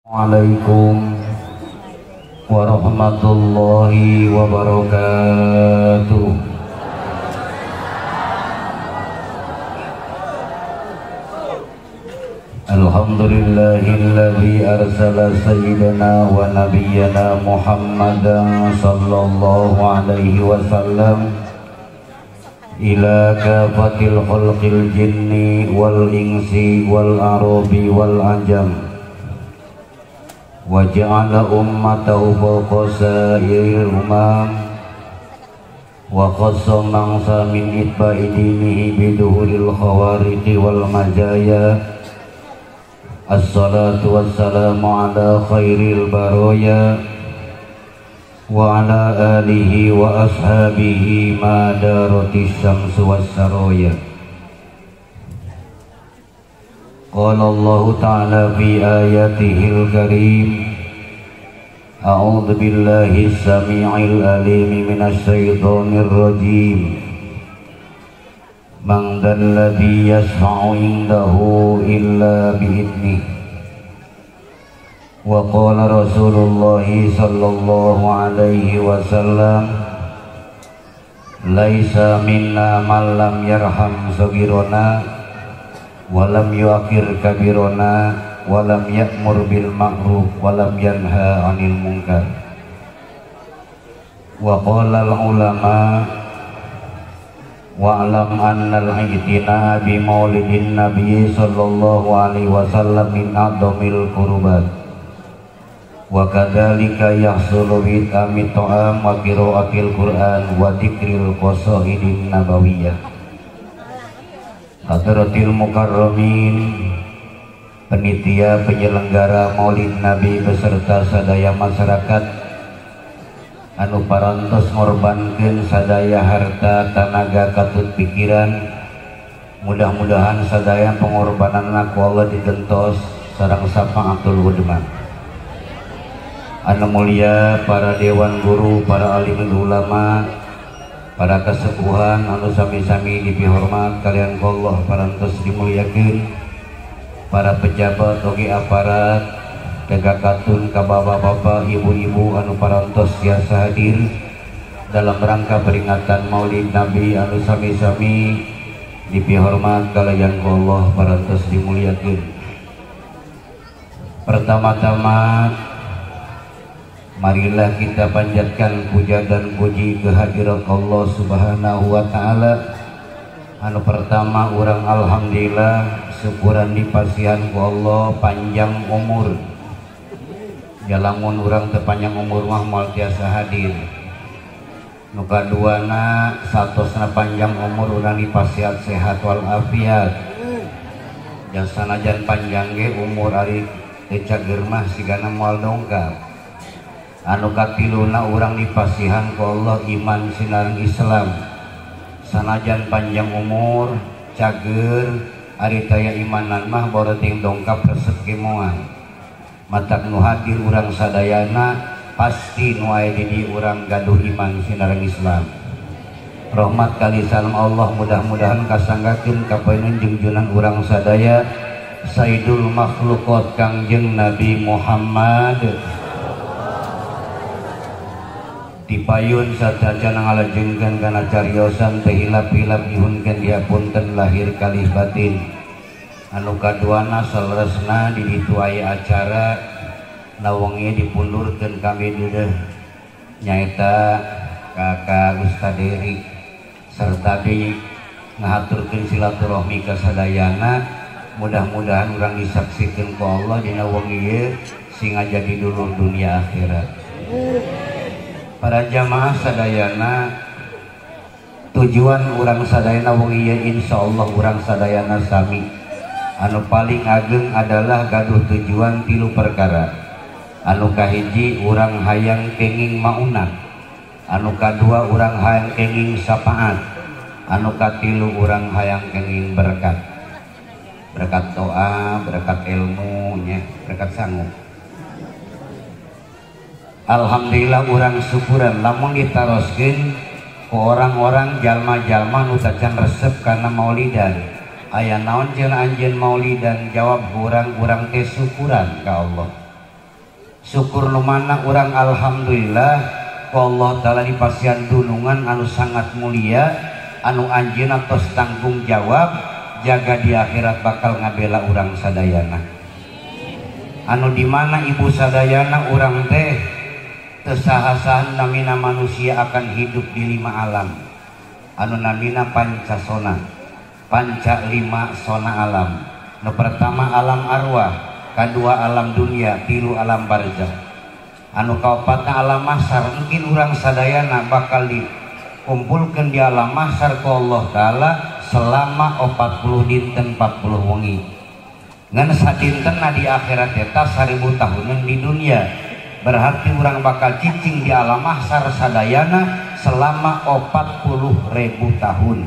Assalamualaikum warahmatullahi wabarakatuh. Alhamdulillahilladzi arsala sayyidina wa nabiyyana Muhammadan sallallahu alaihi wasallam ila kafatil khalqil jinni wal insi wal arabi wal ajam wa ja'ala ummatahu fawqa sa'iril umam wa khassa mangsa min itba'i dinihi biduhuril khawariqi wal mazaya. Assalatu wassalamu ala khairil baraya wa ala alihi wa ashabihi ma daratis syamsu wassaraya. Qala Allah ta'ala fi ayatihil karim, a'udzu billahi samii'il alim minasy syaithanir rajim. Man dzal ladzi yashfa'u indahu illa bi'idnih. Wa qala Rasulullah sallallahu alaihi wasallam, laisa minna man lam yarham saghirana walam yu'akhir kabirona walam ya'mur bil ma'ruf walam yanha 'anil munkar. Wa qala al ulama, wa'lam anna al-i'tina bi maulidin nabi sallallahu alaihi wasallam min a'dhamil qurbat wa kadzalika yahsulu bi it'amit ta'am wa qira'atil qur'an wa dzikril qasaidin nabawiyyah. Hadratil mukarramin, penitia penyelenggara Maulid Nabi beserta sadaya masyarakat anu parantos ngorbankeun sadaya harta, tanaga, katut pikiran, mudah-mudahan sadaya pengorbanan ku Allah digentos sareng safaatul udman. Anu mulia para dewan guru, para alim ulama, para kesepuhan anu sami-sami dipihormat kalian ku Allah parantos dimuliakeun, para pejabat oge aparat tegak katun ka bapak-bapak, ibu-ibu anu parantos biasa hadir dalam rangka peringatan Maulid Nabi anu sami-sami dipihormat kalian ku Allah parantos dimuliakeun. Pertama-tama marilah kita panjatkan puja dan puji kehadirat Allah Subhanahu wa ta'ala. Anu pertama urang alhamdulillah syukuran dipasihan ku Allah panjang umur. Ya lamun urang teu panjang umur mah moal tiasa hadir. Nu kaduana satosna panjang umur urang dipasihan sehat wal afiat. Yang sanajan panjang ge umur ari teu cager mah sigana moal dongkap. Anu katiluna urang dipasihan ku Allah iman sinareng Islam. Sanajan panjang umur cager ari taya imanan mah boroting dongkap resep ge moal. Matak nu hadir urang sadayana pasti nu aya di dieu urang gaduh iman sinareng Islam. Rahmat kali salam Allah mudah-mudahan kasanggakeun ka painun jungjunan urang sadaya Sayyidul Makhluqat Kangjeng Nabi Muhammad. Dipayun satacan ngalajengkeun kana cariosan teh hilap-hilap nyuhunkeun diapunten lahir kalih batin. Anu kaduana saleresna di ditu aya acara nawengi dipundurkeun kami deudeuh nyaeta Kakak Ustad Heri serta di ngahaturkeun silaturahmi ka sadayana. Mudah-mudahan urang disaksikeun ku Allah dina wengi ieu sing jadi dulur dunia akhirat. Para jamaah sadayana, tujuan urang sadayana wengi ieu insyaallah urang sadayana sami. Anu paling ageng adalah gaduh tujuan tilu perkara. Anu kahiji urang hayang kenging maunah, anu kadua urang hayang kenging syafaat, anu katilu urang hayang kenging berkat. Berkat doa, berkat ilmu nya, berkat sanggup. Alhamdulillah urang syukuran lamun ditaroskeun ku orang-orang jalma-jalma nu tacan resep kana maulidan. Aya naon cenah anjeun maulidan, jawab urang-urang teh syukuran ka Allah. Syukur nu mana urang alhamdulillah ku Allah Ta'ala dipasihan dunungan anu sangat mulia, anu anjeunna tos tanggung jawab jaga di akhirat bakal ngabela urang sadayana. Anu di mana ibu sadayana urang teh teu saha-saha namina manusia akan hidup di 5 alam. Anu namina pancasona, panca 5 sona alam. Nu pertama alam arwah, kadua alam dunia, tilu alam barzah. Anu kaopatna alam mahsyar. Mungkin urang sadayana bakal dikumpulkeun di alam mahsyar ku Allah Ta'ala selama 40 dinten 40 wengi. Ngan sadintenna di akhirat eta 1000 tahunan di dunia. Berarti urang bakal cicing di alam mahsyar sadayana selama 40.000 tahun.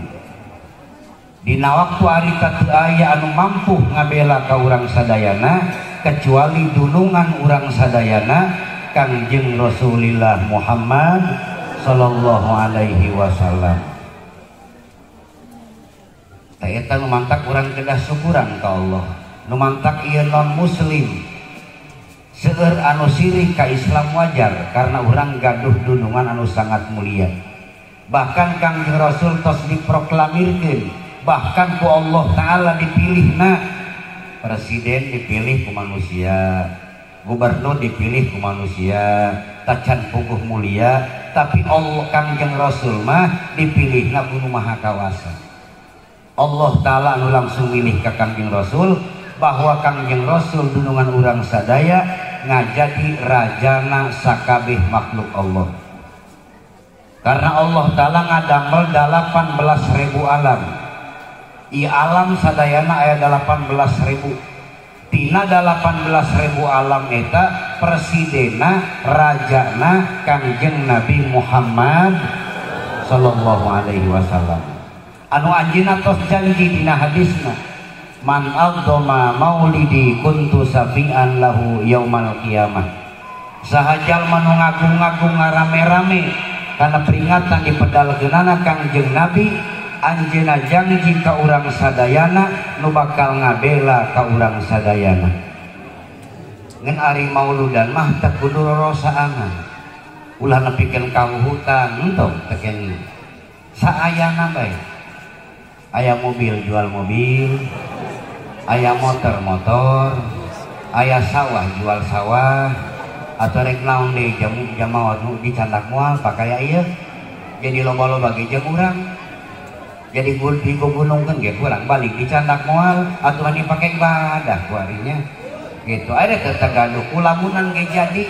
Dina waktu harita teu aya anu mampu ngabela ka urang sadayana kecuali dunungan urang sadayana Kangjeng Rasulillah Muhammad sallallahu alaihi wasallam. Tah eta nu mantak urang kedah syukuran ka Allah. Nu mantak ieu non muslim seueur anu sirik ka Islam wajar karena urang gaduh dunungan anu sangat mulia. Bahkan Kangjeng Rasul tos diproklamirkeun, bahkan ku Allah Ta'ala dipilihna. Presiden dipilih ku manusia, gubernur dipilih ku manusia, tacan puguh mulia, tapi Allah Kangjeng Rasul mah dipilihna ku Nu Maha Kawasa. Allah Ta'ala anu langsung milih ka Kangjeng Rasul bahwa Kangjeng Rasul dunungan urang sadaya ngajadi rajana sakabeh makhluk Allah. Karena Allah Ta'ala ngadamel 18.000 alam. I alam sadayana aya 18.000. Tina 18.000 alam eta presidena rajana Kangjeng Nabi Muhammad sallallahu alaihi wasallam. Anu anjeunna tos janji dina hadisna, man adzama maulidi kuntu safian lahu yaumal qiyamah. Saha jalma nu ngagung-ngagung ngarame-rame kana peringatan dipedalkeunana Kangjeng Nabi, anjeunna janji ka urang sadayana nu bakal ngabela ka urang sadayana. Ngan ari mauludan mah teu kudu rorosaanan, ulah nepikeun ka hutan entong teu kenging. Saayana bae. Aya mobil jual mobil, aya motor motor, aya sawah jual sawah, atau rek naon deui jamaah nu dicandak moal pakaya ieu. Jadi loba-loba ge jeung urang. Jadi digunungkeun ge kurang balik dicandak moal atuh dipake ibadah ku arinya. Gitu ada teu gaduh kulamunan ge jadi.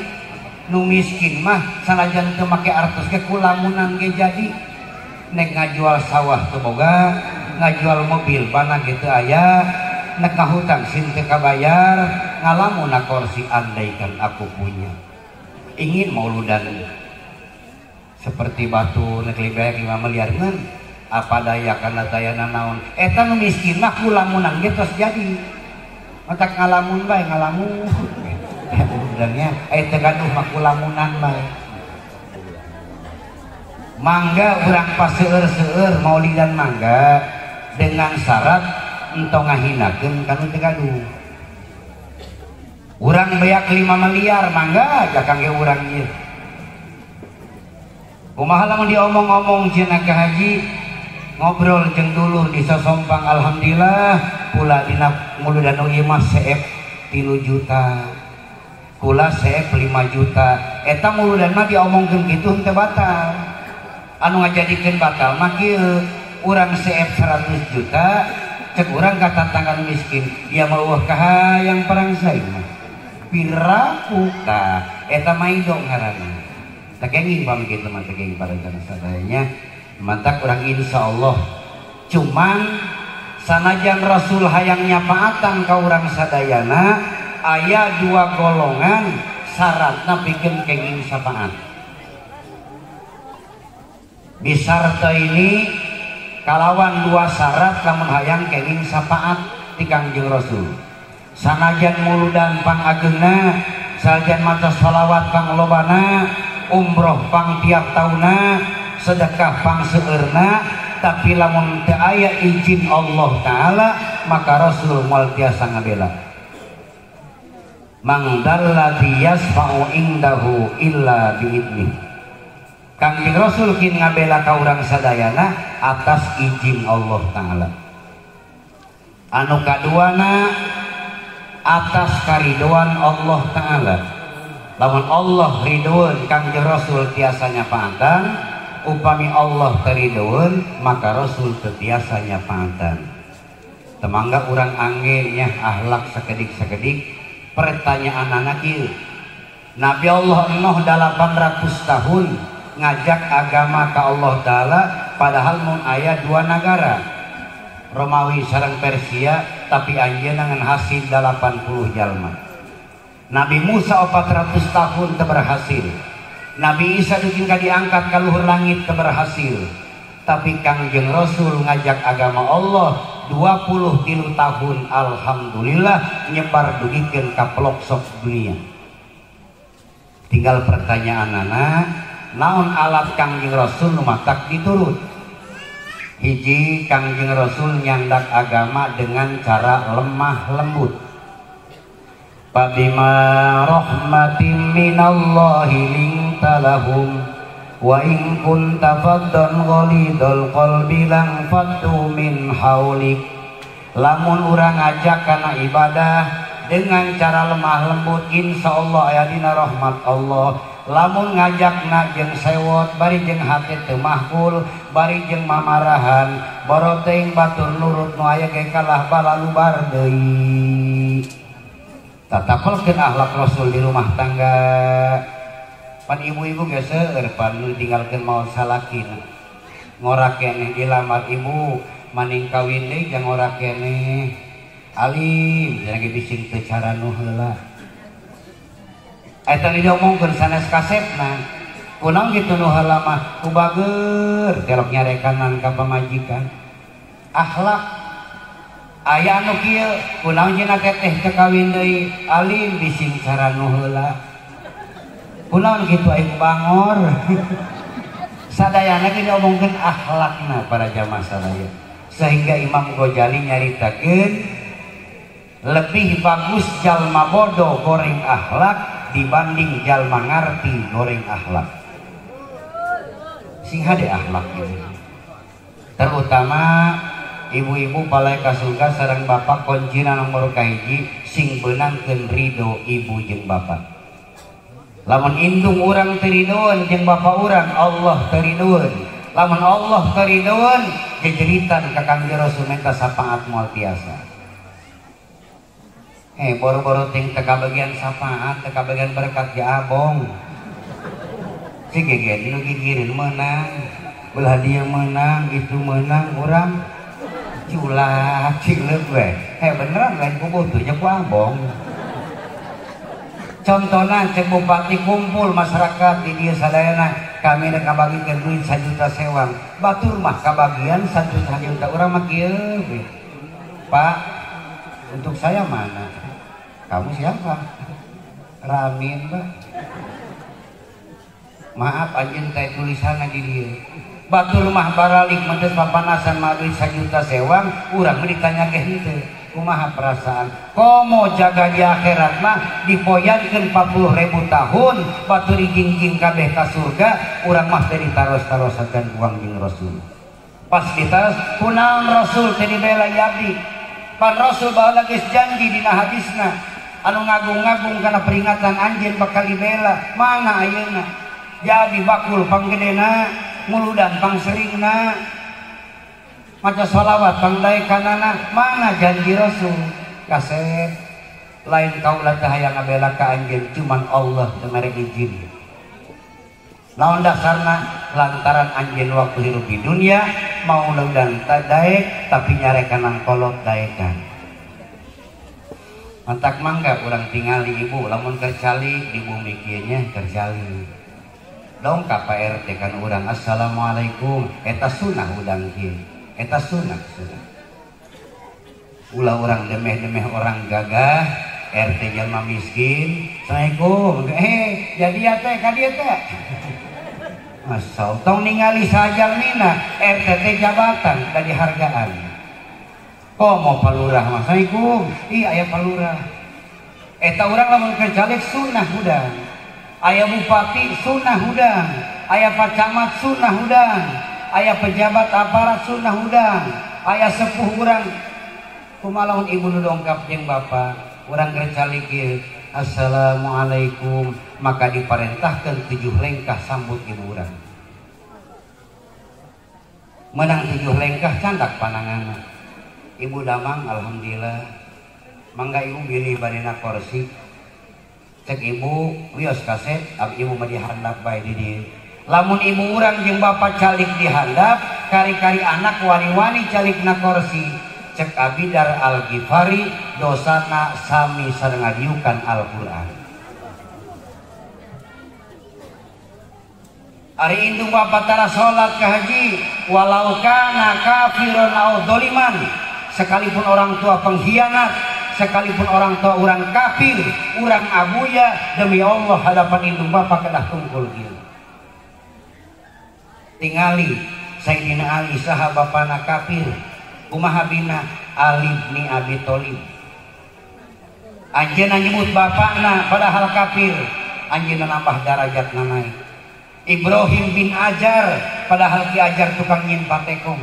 Nu miskin mah sanajan teu make artos ge kulamunan ge jadi. Nek ngajual sawah teu boga, ngajual mobil bana ge teu aya, nek ngahutang sin teu kabayar, ngalamun kursi andaikan aku punya. Ingin mauludan seperti batu nek libeak 5 miliar ngan apa daya kana tayana naon. Eta nu miskin mah kulamunan ge tos jadi. Matak ngalamun bae ngalamun. Udangnya teu gaduh mah kulamunan bae. Mangga urang paseueur-seueur maulidan mangga dengan syarat entong ngahinakeun kanu teu gaduh. Urang beak 5 miliar mangga aja kangge urang ieu. Kumaha lamun diomong-omong cenah ka haji ngobrol jeung dulur di Sosompang, alhamdulillah kula dina muludan nu ieu mah seep 3 juta. Kula seep 5 juta. Eta muludan mah diomongkeun kitu henteu batal. Anu ngajadikeun batal mah kieu, urang seep 100 juta, cek urang ka tatangga miskin, dia mah eueuh kahayang perang saing mah. Piraku tah eta mah ido ngaranna. Teu kenging pamit kitu mah teu kenging parancana sadayanya. Mantak urang insyaallah cuman sanajan Rasul hayang nyapaatan ka urang sadayana aya 2 golongan syaratna pikeun kenging syafaat. Bisarta ini kalawan 2 syarat lamun hayang kenging syafaat ti Kangjeng Rasul. Sanajan muludan pangageungna, sanajan maca sholawat panglobana, umroh pang tiap taunna, sedekah pang seueurna, tapi lamun teu aya izin Allah Ta'ala maka Rasul moal tiasa ngabela. Mang dalladzi yasfa'u indahu illa biidnih. Kangjeng Rasul kin ngabela ka urang sadayana atas izin Allah Ta'ala. Anu kaduana atas karidoan Allah Ta'ala. Lamun Allah ridoeun Kangjeng Rasul tiasa nyapaatan, upami Allah teu ridoeun maka Rasul teu tiasa nyapaatan. Temangga urang angge nya akhlak sakedik-sakedik pertanyaanana kieu. Nabi Allah Nuh 800 tahun ngajak agama ka Allah Ta'ala padahal mun aya dua nagara Romawi sareng Persia tapi anjeunna ngan hasil 80 jalma. Nabi Musa 400 tahun teu berhasil. Nabi Isa dugi ka diangkat ka luhur langit teu berhasil. Tapi Kangjeng Rasul ngajak agama Allah 23 tahun alhamdulillah nyebar dugikeun ka pelosok dunia. Tinggal pertanyaanana naon alat Kangjeng Rasul nu matak diturut. Hiji, Kangjeng Rasul nyandak agama dengan cara lemah lembut. Fabima rahmatin minallahi linta lahum wa in kunta faddan ghalidul qalbi lang faddu min haulik. Lamun urang ngajak kana ibadah dengan cara lemah lembut insyaallah aya dina rahmat Allah. Lamun ngajakna jeung sewot bari jeung hate teu mahkul bari jeung mamarahan boro teuing batur nurut nu aya ge kalah balalubar deui. Tatapelkeun akhlak Rasul di rumah tangga. Pan ibu-ibu ge seueur pan nu ditinggalkeun maot salakina. Ngora keneh dilamar ibu maning kawin deui jang ngora keneh. Alim cenah ge bising teu cara nu heula. Eta diomongkeun sanes kasepna. Kunaon kitu nu heula mah ku bager kelok nyarekanan ka pamajikan. Akhlak aya anu kieu kunaon cenah teh teu kawin deui alim bising cara nu heula. Kunaon kitu aya ku bangor. Sadayana ge diomongkeun akhlakna para jamaah sadaya. Sehingga Imam Ghazali nyaritakeun lebih bagus jalma bodoh goreng akhlak dibanding jalma ngarti goreng akhlak. Sing hade akhlak gitu. Terutama ibu-ibu palai ka surga sareng bapak kuncina nomor kahiji sing beunangkeun ridho ibu jeung bapak. Lamun indung urang teu ridoeun jeung bapak urang Allah teu ridoeun. Lamun Allah teu ridoeun jejeritan ka Kangjeng Rasul minta sapaat moal tiasa. Boro-boro ting teka bagian sapaat, teka bagian berkat ya abong. Si gegen nu gigireun meunang, belah dia meunang, itu meunang urang culak cileuk we. Beneran lain ku butuh nya ku abong. Contohna cek bupati kumpul masyarakat di dieu sadayana kami rek ngabagikeun duit 1 juta sewang. Batur mah kabagian 1 juta urang mah kieu we. Pak, untuk saya mana? Kamu siapa? Ramin, Pak. Maaf anjeun teh tulisanna di dieu. Batur mah baralik mentes papanasan mah duit 1 juta sewang, urang mah ditanya ge henteu. Kumaha perasaan? Komo jaga di akhirat mah dipoyankeun 40.000 tahun, batur jingjing kabeh ka surga, urang mah teh ditaros-tarosakeun ku Kangjeng Rasul. Pas ditaros, kunaon Rasul teh dibela abdi? Pan Rasul baheula geus janji dina hadisna anu ngagung-ngagung kana peringatan anjeun bakal dibela. Mana ayeuna? Jadi bakul panggedena, muludan pangseringna, maca sholawat pangdaekanana, mana janji Rasul? Kasep lain kaula teh hayang ngabela ka anjeun, cuman Allah teu mere izin. Naon dasarna? Lantaran anjeun waktu hidup di dunia mau dan daek tapi nyarekanan kolot daekan. Mantak mangga urang tingali ibu lamun kercali di bumi kieu nya kercali. Dong ka Pak RT kan urang assalamualaikum eta sunah udang kieu. Eta sunah sunah. Ulah urang demeh-demeh orang gagah RT jalma miskin. Assalamualaikum. Jadi ya teh ka dieu teh. Masya Allah, tong ningali sajalmina RT teh jabatan da dihargaan. Komo palurah, assalamualaikum. Ih aya palurah. Eta urang lamun keur calik sunnah hudang. Aya bupati sunnah hudang, aya pak camat sunnah hudang, aya pejabat aparat sunnah hudang, aya sepuh urang. Kumaha lamun ibu nu dongkap jeung bapak, urang keur calik ieu, assalamualaikum, maka diparentahkeun 7 lengkah sambut ibu urang. Menang 7 lengkah candak pananganna. Ibu damang alhamdulillah. Mangga ibu bilih badena kursi. Cek ibu wios kaset, ab ibu mah dihandap bae di dieu. Lamun ibu urang jeung bapak calik dihandap, kari-kari anak wani-wani calikna kursi. Cek Abidar Al-Ghifari dosana sami sareng ngadiukan Al-Qur'an. Ari indung bapak tara salat ka haji, walau kana kafiron au dzaliman, sekalipun orang tua pengkhianat, sekalipun orang tua orang kafir, orang abuya, demi Allah hadapan indung bapak kedah tungkul kieu. Tingali Sayyidina Ali saha bapana kafir, kumaha bina Ali bin Abi Thalib. Anjeunna nyebut bapakna padahal kafir, anjeunna nambah darajatna naik. Ibrahim bin Ajar padahal Ki Ajar tukang nyin patekong.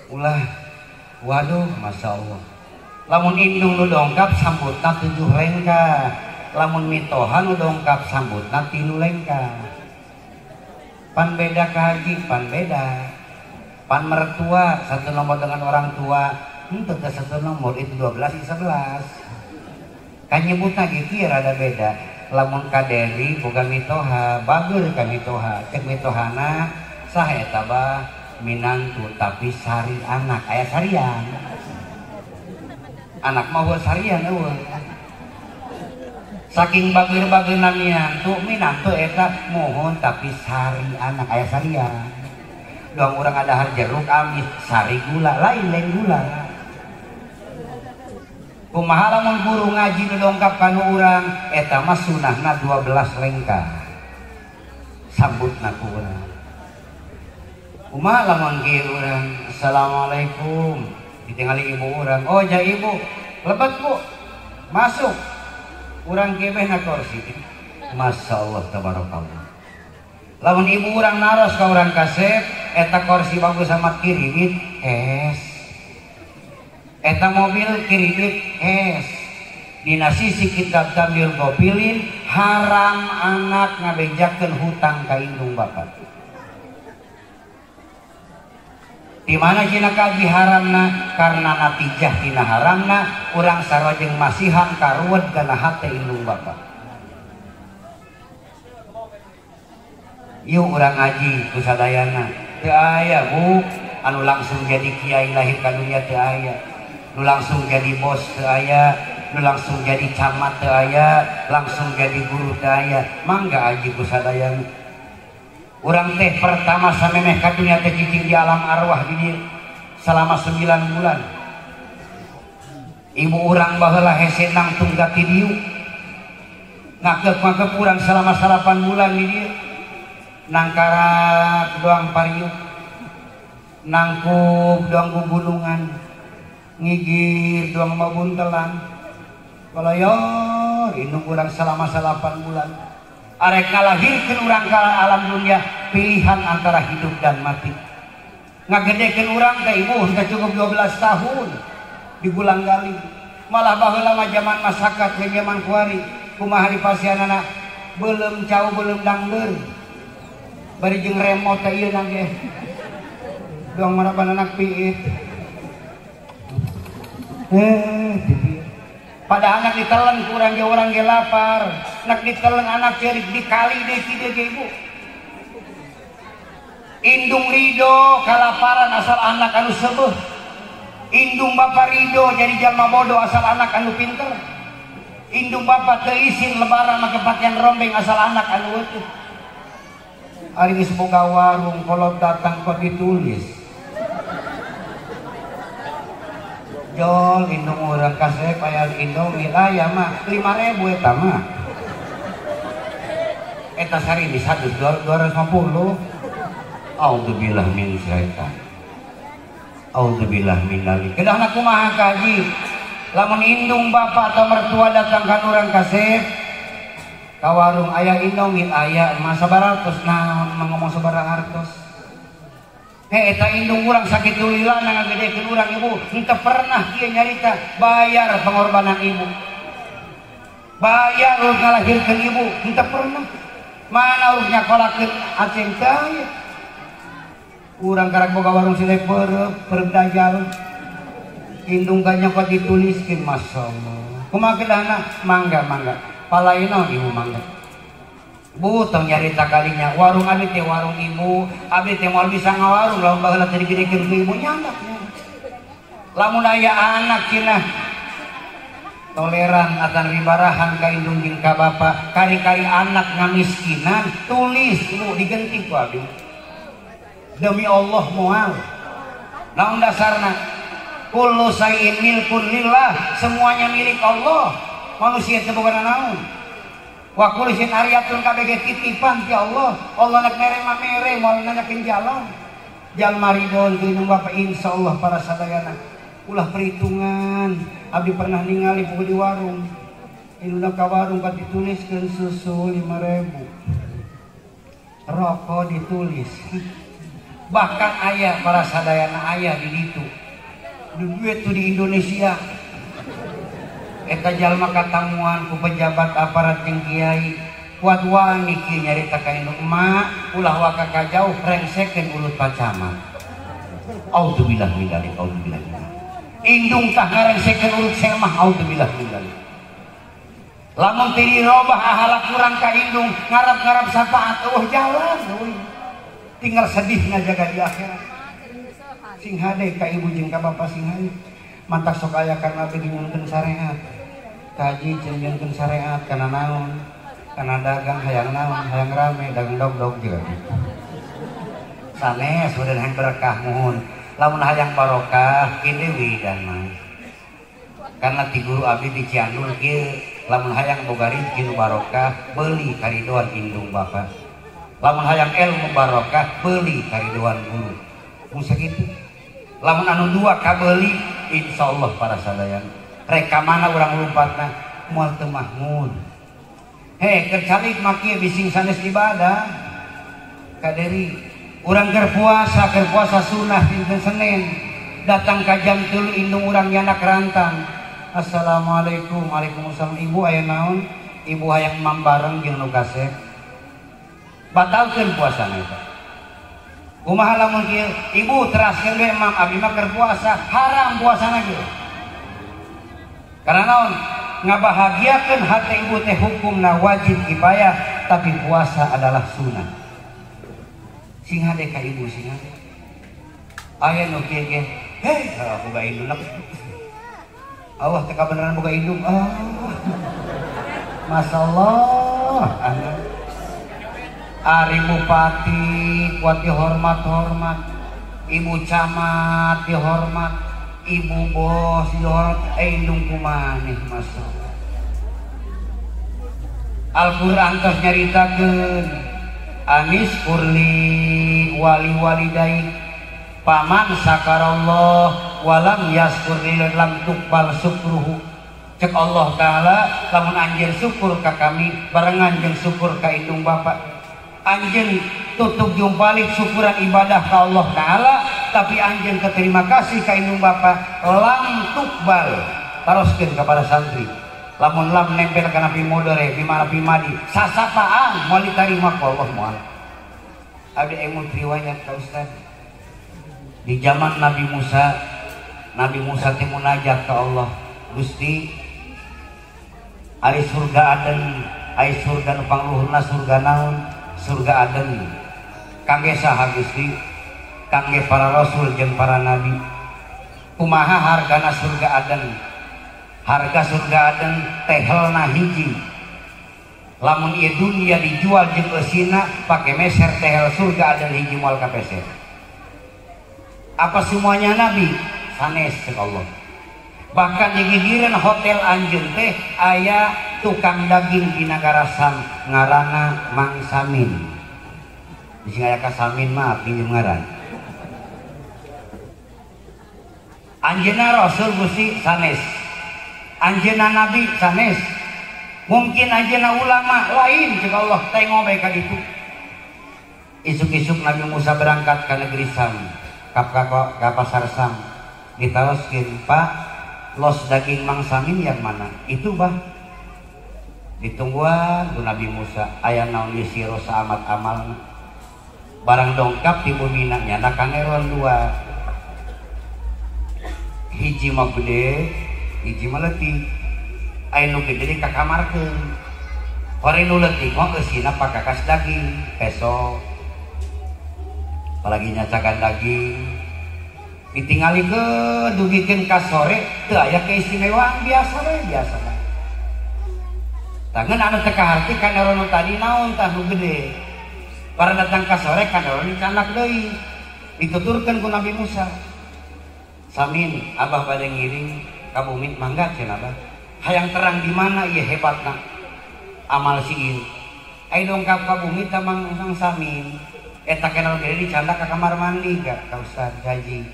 Ulah, waduh, masya Allah. Lamun indung nu dongkap sambutna 7 lengkah, lamun mitoha nu dongkap sambutna 3 lengkah. Pan beda ka haji, pan beda. Pan mertua satu nomor dengan orang tua, henteu teu satu nomor itu 12 11. Kan nyebutna ge kieu rada beda. Lamun kaderi boga mitoha, bager ka mitoha, cek mitohana sah eta bah minantu tapi sari anak, aya sarian. Anak mah heuh sarian eueuh. Saking bager-bageurna minantu, minantu eta mohon tapi sari anak, aya sarian. Doang urang adahar jeruk amis, sari gula, lain lain gula. Kumaha lamun guru ngaji nu dongkap kanu urang, eta mah sunahna 12 lengkah. Sambutna ku urang. Kumaha lamun kieu urang, assalamualaikum, ditingali ibu urang, oh ja ibu, lebat bu, masuk. Urang kebeh na kursi. Masya Allah tabarakallah. Lamun ibu urang naros ka urang kasep, eta kursi bagus sama kiri es. Eta mobil kredit es. Dina sisi kitab Tamil Gopilin haram anak ngabejakeun hutang ka indung bapak. Di mana cina kaji haramna karena natijah tina haramna urang sarua jeung masihan karuwet kana hate indung bapak. Yuk urang ngaji ku sadayana. Teu aya bu anu langsung jadi kiai lahir ka dunya teu aya. Nu langsung jadi bos teu aya, nu langsung jadi camat teu aya, langsung jadi guru teu aya. Mangga aji ku sadayana. Urang teh pertama samemeh ka dunya teh cicing di alam arwah di dieu selama 9 bulan. Ibu urang baheula hese nangtung gati dieu. Ngakep-ngakep urang selama 8 bulan di dieu. Nangkarak doang pariuk, nangkup doang gugunungan, ngigir doang mabuntelan. Kalayor indung urang selama 8 bulan. Arek ngalahirkeun urang ka alam dunia pilihan antara hidup dan mati. Ngagedekeun urang teh ibu teh cukup 12 tahun digulang gali. Malah baheula mah zaman masyarakat ke zaman kuari kumaha dipasihanana beuleum cau beuleum dangdeur. Bari jeung remote teh ieu nang ge. Doang maraban anak piit. Pada anak ditelen kurang ge orang ge lapar, anak ditelen anak cerik dikali deui kieu ge ibu. Indung ridho kalaparan asal anak anu sebeuh. Indung bapa ridho jadi jalma bodoh asal anak anu pinter. Indung bapa teu isin lebaran make pakaian rombeng asal anak anu weutuh. Ari geus boga warung kolot datang kok ditulis. Jol indung urang kasep aya Indomie aya mah 5.000 eta mah. Eta sari di 250. Auzubillah min syaitan. Auzubillah min dzalik. Kedahna kumaha kaji? Lamun indung bapak atau mertua datang ka urang kasep ka warung aya Indomie aya mah sabaratus naon mah ngomong sabaraha hartos. Hei eta indung urang sakitu lilana ngagedekeun urang ibu henteu pernah kieu nyarita bayar pengorbanan ibu. Bayar urang ngalahirkeun ibu henteu pernah. Mana urang nyakolakeun aceng teh. Urang karak boga warung silih perep, perep dajal. Indung kanyokot dituliskeun masyaallah. Kumaha kedahna? Mangga mangga. Palaina ibu mangga. Bu tong nyarita kalinya warung abdi teh warung ibu, abdi teh moal bisa ngawarung lamun baheula teh digedekeun ku ibu nyandak. Lamun aya anak cenah toleran atan ribarahan ka indung jeung ka bapa, kari-kari anak ngamiskinan tulis ibu digenti ku abdi. Demi Allah moal. Naon dasarna? Kullu sayin milkun lillah, semuanya milik Allah. Manusia teu boga naon. Wa kullu syai'in aryatun kabeh titipan ti Allah. Allah nek mere mah mere, moal nanyakeun jalan. Jalma ridho ti indung bapa insyaallah para sadayana. Ulah perhitungan. Abdi pernah ningali buku di warung. Indungna ka warung kad dituliskeun susu 5.000. Rokok ditulis. Bahkan ayah para sadayana ayah di ditu. Duit tuh di Indonesia. Eta jalma katamuan ku pejabat aparat jeung kiai. Kuat wani kieu nyarita ka indung emak, ulah waka ka jauh rengsekeun ulut pacamat. Auzubillah min dzalik, auzubillah min dzalik. Indung tah ngarengsekeun ulut semah, auzubillah min dzalik. Lamun teu dirobah ahalak kurang ka indung, ngarap-ngarap syafaat eueuh jalan euy. Tinggal sedih ngajaga di akhirat. Sing hade ka ibu jeung ka bapa sing hade. Mantak sok aya karena abdi nyunkeun syariat. Kaji jeung nyunkeun syariat kana naon? Kana dagang hayang naon? Hayang rame dagang dog-dog juga. Sanes udah hayang berkah muhun. Lamun hayang barokah kieu deui dan mah. Karena ti guru abdi di Cianjur kieu lamun hayang boga rezeki nu barokah beuli karidoan indung bapa. Lamun hayang ilmu barokah beuli karidoan guru. Mun sakitu. Lamun anu dua kabeuli insyaallah para sadayana. Rek ka mana urang lumpatna moal teu mahmud. Hei keur calik mah kieu bising sanes ibadah. Kaderi urang keur puasa sunah dinten Senin. Datang ka jam 3 indung urang nyanak rantang. Assalamualaikum, waalaikumsalam. Ibu aya naon? Ibu hayang mambareng jeung nu kasep. Batalkeun puasana eta. Kumaha lamun kieu? Ibu teraskeun we mam abdi mah keur puasa, haram puasana kieu. Karena naon? Ngabahagiakeun hate ibu teh hukumna wajib kifayah, tapi puasa adalah sunah. Sing hade ka ibu sing hade. Aya nu kieu ge, heh, boga indung. Allah teh kabeneran boga indung. Ah. Masyaallah, anak. Ari bupati kuat dihormat-hormat, ibu camat dihormat, ibu bos dihormat, indung kumaneh masyaallah. Al-Qur'an tos nyaritakeun anis kurli wali walidai paman sakarallah walam yaskurli lam tuqbal syukruhu. Cek Allah Ta'ala lamun anjeun syukur ka kami barengan jeung syukur ka indung bapa. Anjeun tutup jumpalik syukuran ibadah ka Allah Ta'ala, tapi anjeun keterima kasih ka indung bapa lam tuqbal. Taroskeun kepada santri lamun lam nempel kana pi modere pi mana pi madi sasapaan moal ditarima ku Allah moal. Abdi emut riwayat ka Ustaz di zaman Nabi Musa. Nabi Musa teh munajat ka Allah, Gusti ari surga Aden, ari surga nu pangluhurna surga naon? Surga Aden. Kangge saha Gusti? Kangge para rasul jeung para nabi. Kumaha hargana surga Aden? Harga surga Aden tehelna hiji. Lamun ieu dunia dijual jeung eusina pake meser tehel surga Aden hiji moal kapeser. Apa semuanya nabi? Sanes cek Allah. Bahkan di gigireun hotel anjeun teh aya tukang daging di nagara Sam ngaranna Mang Samin. Di sing aya ka Samin mah pinjem ngaran. Anjeunna Rasul Gusti sanes. Anjeunna nabi sanes. Mungkin anjeunna ulama lain cek Allah tengok bae ka ditu. Isuk-isuk Nabi Musa berangkat ke negeri Sam, ke pasar Sam. Ditaoskeun, "Pak, los daging Mang Samin yang mana?" "Itu, Bah." Ditungguan ku Nabi Musa, aya naon ieu si rosa amat amalna. Barang dongkap di bumina nyana kaneron dua. Hiji mah gede, hiji mah leutik. Aya nu gede dikakamarkeun. Hore nu leutik mah eusina pakakas daging, peso. Apalagi nyacakan daging. Ditingalikeun dugikeun ka sore teu aya keistimewaan, biasa we, biasa we. Tangan anu teu kaharti kaneron nu tadi naon tah nu gede. Barang datang ka sore kaneron dicanak deui. Dituturkeun ku Nabi Musa. "Samin, abah bade ngiring ka bumi, mangga cenah abah. Hayang terang di mana ieu hebatna amal si ieu. Ai dongkap ka bumi tah Mang Samin. Eta kaneron gede dicandak ka kamar mandi ka Ustaz Haji."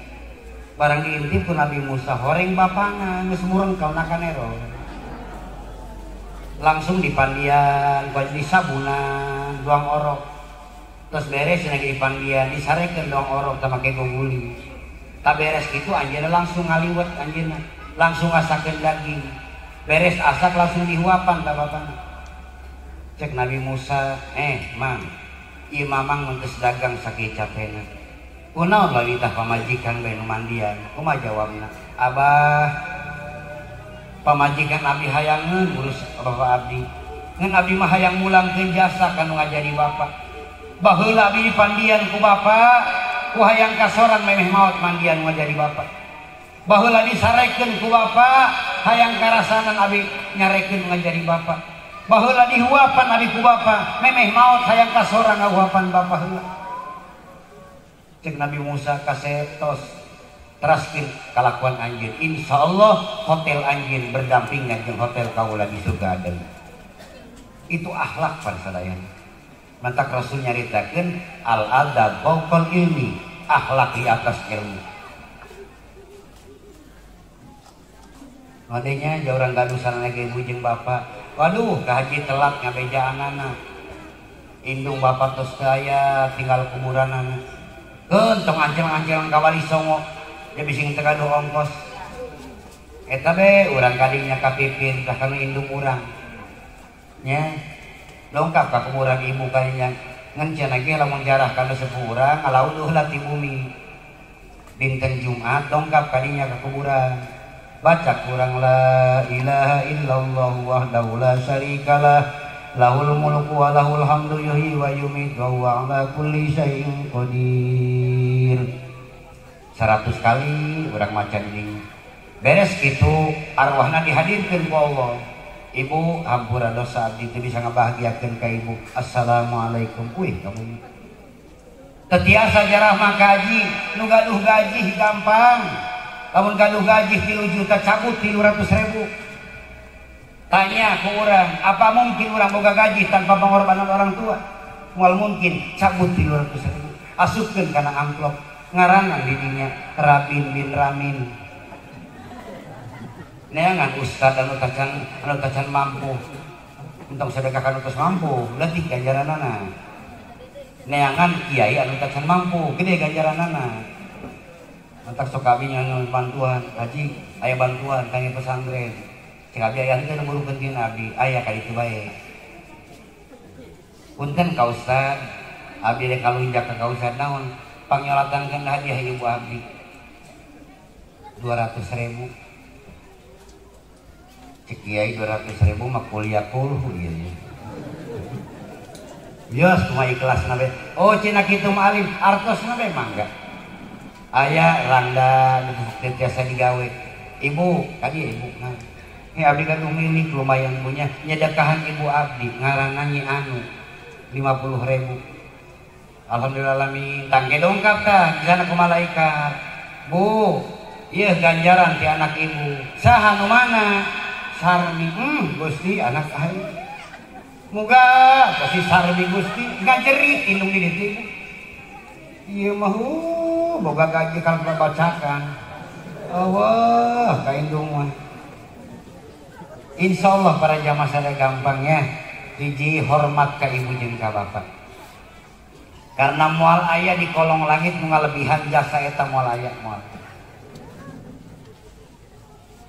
Barang diintip ku Nabi Musa horeng bapana geus murengkel na kaneron. Langsung dipandian, disabunan, doang orok. Terus beres lagi dipandian, disarekeun doang orok tah make goguli. Tak beres gitu anjeunna langsung ngaliwet anjeunna, langsung asakeun daging. Beres asak langsung dihuapan ka bapana. Cek Nabi Musa, "Eh, Mang, ieu mamang mun geus dagang sakieu capena. Kunaon lalitah pamajikan bae nu mandian?" Kumaha jawabna? "Abah, pamajikan abdi hayangeun ngurus bapak abdi. Ngan abdi mah hayang mulangkeun jasa ka nu ngajari bapak. Baheula abdi dipandian ku bapak, ku hayang kasorang memeh maot mandian ngajari bapak. Baheula disarekeun ku bapak, hayang karasanan abdi nyarekeun ngajari bapak. Baheula dihuapan abdi ku bapak, memeh maot hayang kasorang ngahuapan bapak heula." Cek Nabi Musa kasetos teraskeun kalakuan anjeun. Insyaallah hotel anjeun berdampingan jeung hotel kaula di surga Aden. Itu akhlak para sadayana. Mantak Rasul nyaritakeun al adab fawqal ilmi, akhlak di atas ilmu. Madenya jauh orang gaduh sareng ibu jeung bapak. Waduh, ka haji telat ngabejaanana. Indung bapak tos teu aya, tinggal kuburanana. Keun tong ancel-ancelan ka Wali Songo. Dia bising teu gaduh ongkos. Eta be urang kadinya kapipir tah kanu indung urang. Nya dongkap ka kuburan ibu kadinya. Ngan cenah ge lamun jarah kana sepuh urang ngalauduh lah ti bumi. Dinten Jumat dongkap kadinya ka kuburan. Baca kurang la ilaha illallah wahdahu la syarikalah lahul mulku wa lahul hamdu yuhyi wa yumiitu wa huwa ala kulli syai'in qadir. 100 kali urang maca ini. Beres kitu arwahna dihadirkeun ku Allah. Ibu hampura dosa abdi teu bisa ngabahagiakeun ka ibu. Assalamualaikum. Wih kamu. Teu tiasa jarah mah kaji, nu gaduh gaji gampang. Lamun gaduh gaji 3 juta cabut 300.000. Tanya ke orang, apa mungkin orang boga gaji tanpa pengorbanan orang tua? Moal mungkin, cabut 300.000. Asupkeun kana amplop. Ngaranan di dinya Rabin bin Ramin. Neangan ustad anu tacan mampu. Entong sedekah kanu tos mampu, leutik ganjaranana. Neangan kiai anu tacan mampu, gede ganjaranana. Mantak sok abi nyangan bantuan, haji aya bantuan kangge pesantren. Cek abi aya teu ngurukeun dina abdi, aya ka ditu bae. Punten ka ustad, abdi rek kalunjak ka ustad naon? Pangyolatankeun hadiah ibu abdi. 200.000. Cek kiai 200.000 mah kuliah kulhu ieu. Yos kumaha ikhlasna bae. Oh cenah kitu mah alim, artosna bae mangga. Aya randa teu tiasa digawe. Ibu, kadi ibu nah. Ini abdi kan milik lumayan punya nyedekahan ibu abdi ngaranna Nyi Anu 50.000. Alhamdulillah alamin. Tangke dongkap tah di sana ku malaikat. Bu, ieu ganjaran ti anak ibu. Saha nu mana? Sarmi. Gusti anak aing. Muga pasti Sarmi Gusti ngajerit indung di ditu. Ieu mah boga gaji kalau bacakan. Allah, ka indung mah. Insyaallah para jamaah sadaya gampangnya hiji hormat ka ibu jeung ka bapak. Karena moal aya di kolong langit nu ngalebihan jasa eta moal aya moal.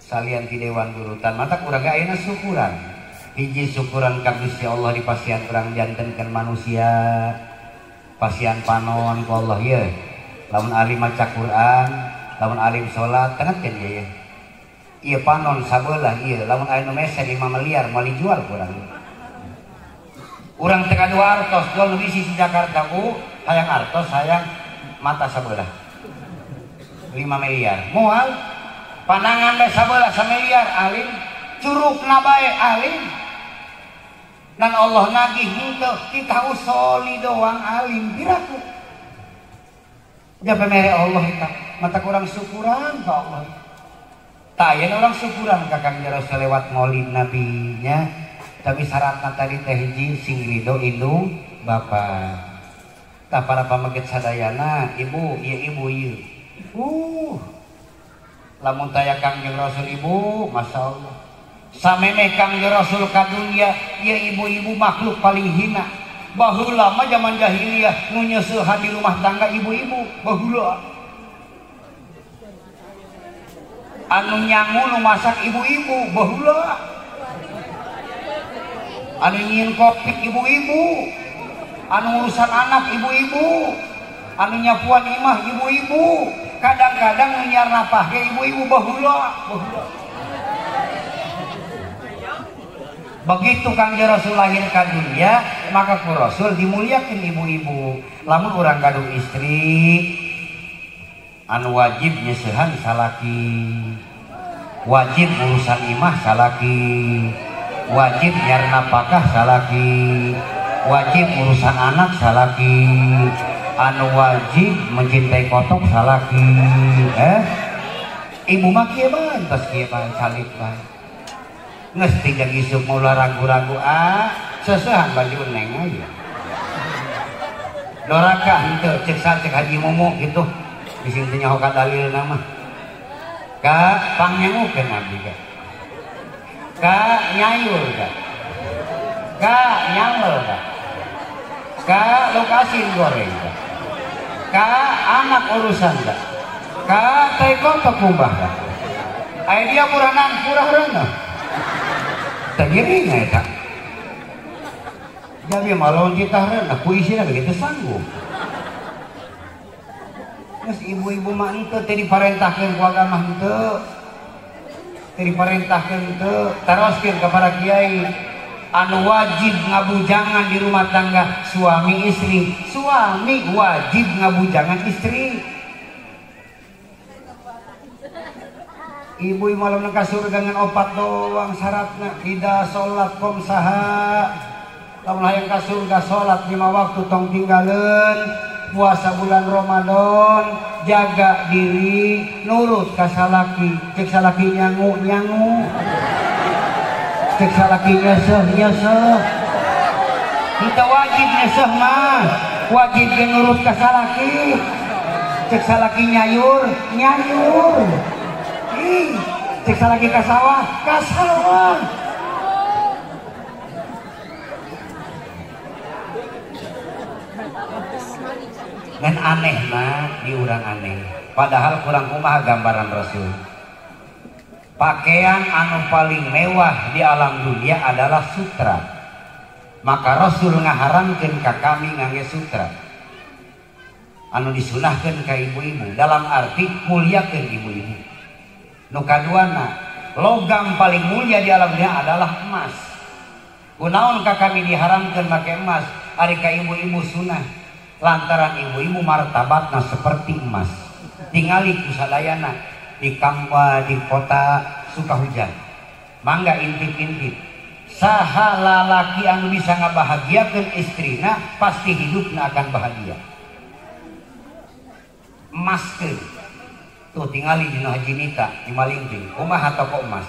Salian ti dewan gurutan mata urang ge ayeuna syukuran. Hiji syukuran ka Gusti Allah dipasihan urang jantenkeun manusia. Pasihan panon ku Allah ye. Lamun alim maca Quran, lamun alim salat tengetkeun ye. Ieu panon sabelah ieu lamun aya nu mese 5 miliar moal dijual ku urang. Urang teh kadua artos jual nu bisi di Jakarta ku hayang artos hayang mata sabelah 5 miliar moal panangan bae sabelah samiliar alim curugna bae alim dan Allah nagih henteu kita usoli doang alim piraku jape mere Allah eta mata kurang syukuran ka Allah tah ayeuna urang syukuran ka Kangjeng Rasul lewat maulid nabinya. Tapi syaratna tadi teh hiji sing ridho indung bapa. Tah para pameget sadayana ibu ieu ibu ieu. Lamun taya Kangjeng Rasul ibu, masyaallah. Samemeh Kangjeng Rasul ka dunya, ieu ibu-ibu makhluk paling hina. Baheula mah zaman jahiliyah nu nyeuseuhan di rumah tangga ibu-ibu, baheula. Anu nyangu nu masak ibu-ibu, baheula. Anu nyieun kopi ibu-ibu, anu urusan anak ibu-ibu, anu nyapuan imah ibu-ibu, kadang-kadang nu nyiar napah ge ibu-ibu baheula, baheula. Begitu Kangjeng Rasul lahir ka dunia, maka ku Rasul dimuliakeun ibu-ibu. Lamun urang gaduh istri, anu wajib nyeusehan salaki, wajib urusan imah salaki, wajib nyari napakah salaki, wajib urusan anak salaki, anu wajib mencintai kotok salaki. Ibu mah kieu bae, tos kieu bae salib bae. Geus tiga isuk maulah ragu-ragu ah, seusehan baju neng aja. Doraka henteu cek cek Haji Mumu gitu. Bisi teu nyaho ka dalilna mah. Ka pangnyangukeun abdi ka. Ka nyayur ka. Ka nyamel ka. Ka lokasin goreng ka. Ka anak urusan ka. Ka teh kotok kumbah ka. Aya dia muranan purah reuneuh. Teh giring eta. Jadi malon kita reuneuh ku isina begitu sanggup. Geus ibu-ibu mah henteu teh diparentahkeun ku agama henteu. Diperintahkan itu teruskan kepada kiai anu wajib ngabujangan di rumah tangga suami istri, suami wajib ngabujangan istri. Ibu malam nang ka surga ngan opat doang syaratna, tidak sholat komsaha, lamun hayang ka surga sholat 5 waktu tong tinggalin, puasa bulan Ramadan, jaga diri, nurut ka salaki, cek salaki nyangu nyangu, cek salaki nyeseh nyeseh. Kita wajib nyeseh mah, wajib nurut ka salaki, cek salaki nyayur nyayur, ih, cek salaki ka sawah ka sawah. Ngan aneh mah di urang aneh. Padahal kurang kumaha gambaran Rasul. Pakaian anu paling mewah di alam dunia adalah sutra. Maka Rasul ngaharamkeun ka kami ngangge sutra. Anu disunahkeun ka ibu-ibu dalam arti muliakeun ibu-ibu. Nu kaduana, logam paling mulia di alam dunia adalah emas. Kunaon ka kami diharamkeun make emas? Ari ka ibu-ibu sunah. Lantaran ibu-ibu martabatna seperti emas. Tingali kusadayana di kampung di kota Sukahujan. Mangga intip-intip. Saha lalaki anu bisa ngabahagiakeun istrina pasti hidupna akan bahagia. Emaskeun. Tuh tingali dina Haji Nita di Malingping. Kumaha toko emas?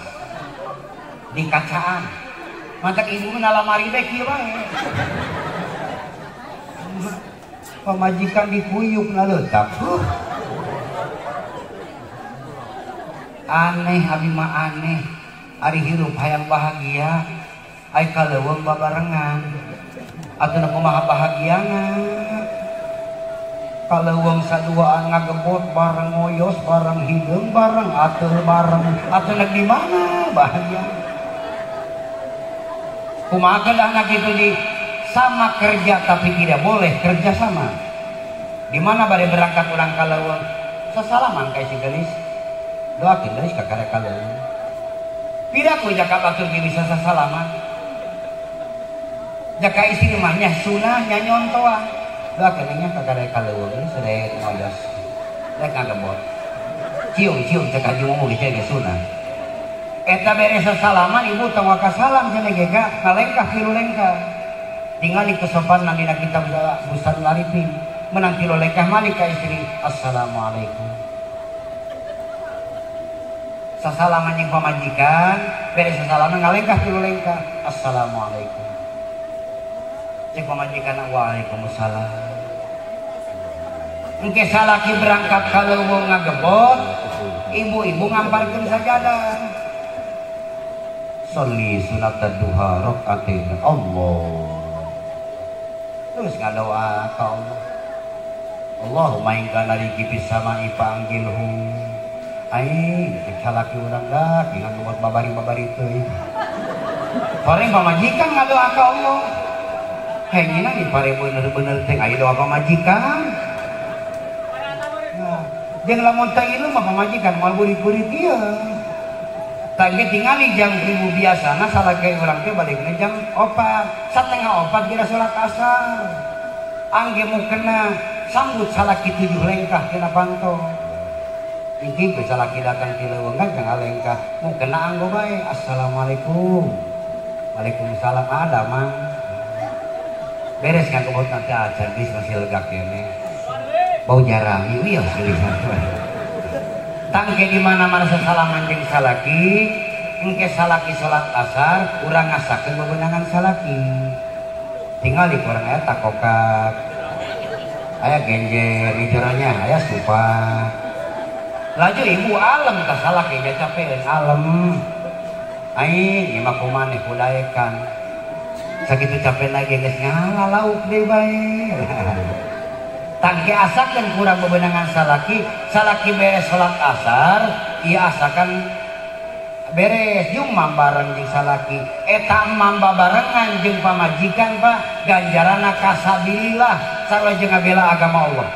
Di kacaan. Mantak ibu mah lamari bae kieu bae. Pamajikan dikuyuk na leutak. Aneh abi mah aneh. Ari hirup hayang bahagia, ai kaleuweung babarengan. Atuh nu kumaha bahagiana? Kaleuweung saduaan ngagebot bareng ngoyos bareng hideung bareng ateul bareng. Atuh nek di mana bahagia? Kumaha kedahna kitu di sama kerja tapi tidak boleh kerja sama. Di mana bade berangkat urang kaleuweung sasalaman ka si geulis. Doakeun geulis ka karek kaleuweung. Piraku jaka batur ge bisa sasalaman. Jaka istri mah nya sunah nya nyontoan. Doakeun nya ka karek kaleuweung geus rek ngoyos. Rek ngagebot. Cium-cium cek haji ngomong ge ge sunah. Eta beres sasalaman ibu tong waka salam cenah ge ka ngalengkah tilu lengkah. Tingali kesopanan dina kitab Bustanul Arifin. Menang tilu lengkah malik ka istri. Assalamualaikum. Sasalaman jeung pamajikan, beres sasalaman ngalengkah tilu lengkah. Assalamualaikum. Cek pamajikan waalaikumsalam. Engke salaki berangkat ka leuweung ngagebot, ibu-ibu ngamparkeun sajadah. Sholli sunat duha rakaatain. Allah. Terus ngadoa ka Allah. Allahumma in kana liki fis sama'i fa'anjilhu. Aing salaki urang dah ngagebot babari-babari teuing. Paling pamajikan ngadoa ka Allah. Hengina di pare bener-bener teh aya doa pamajikan. Nah, jeung lamun teh ieu mah pamajikan moal burit-burit ieu. Tah ge tingali jam ribu biasana salaki urang teh balikna jam 4, 3:30 kira salat asar. Angge mukena sambut salaki 7 lengkah tina panto. Iki bisa laki datang ti leuweung kan jangan lengkah mukena anggo bae. Assalamualaikum. Waalaikumsalam ada mang. Beres ngagebot nanti acan geus masih lega kene. Bau jarami wios geulis. Tangke di mana-mana sasalaman jeung salaki, engke salaki salat asar, urang ngasakeun bebenangan salaki. Tingali kurang aya takokak. Aya genjer hijrahnya, aya supa. Laju ibu alem tah salaki ja capeun alem. Aing imah kumaneh kudaekan. Sakitu capek lagi geus ngala lauk deui bae. Tangke asakeun kurang bebenangan salaki, salaki beres salat asar, ieu asakan beres jeung mambareng jeung salaki. Eta mamba barengan jeung pamajikan Pak, ganjaranna kasabilillah sarua jeung ngabela agama Allah.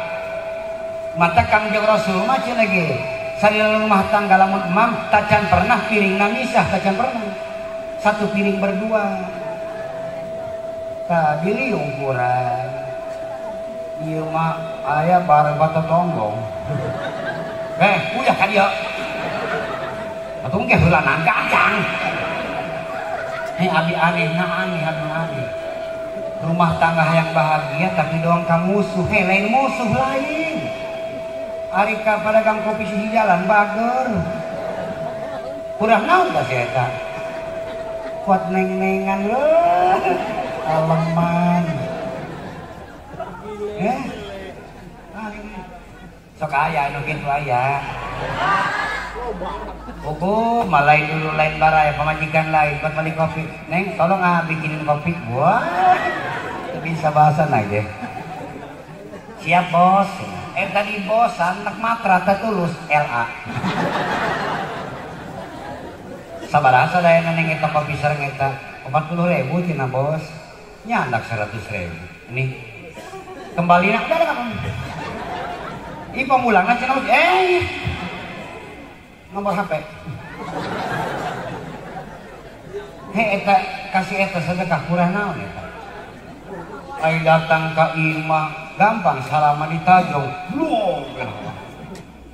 Mata Kangjeng Rasul mah cenah ge salila rumah tangga lamun emam tacan pernah piringna misah, tacan pernah. Satu piring berdua. Tah diliung kurang. Ieu mah aya bareng batotonggong. Uyah ka dieu. Atuh engke heulanan kacang. Abi aneh na aneh, abi aneh. Rumah tangga yang bahagia tapi doang ka musuh, lain musuh lain. Ari ka pedagang kopi sisi jalan bager. Kurang naon ka si eta? Kuat neng-nengan leuh. Aleman. Sok aya anu kitu aya. Hukum malai dulu lain baraya pamajikan lain buat beli kopi. Neng tolong ah bikinin kopi. Wah, bisa bahasa aja. Siap bos. Tadi bos anak matra tulus LA. Sabaraha sadayana neng eta kopi sareng eta 40.000 cenah bos. Nyandak 100.000. Ini kembali nak udah kamu. Ih pemulangna cenah nomor HP. Hei eta kasih eta sedekah kurang naon eta. Ai datang ka imah gampang salaman ditajong. Luong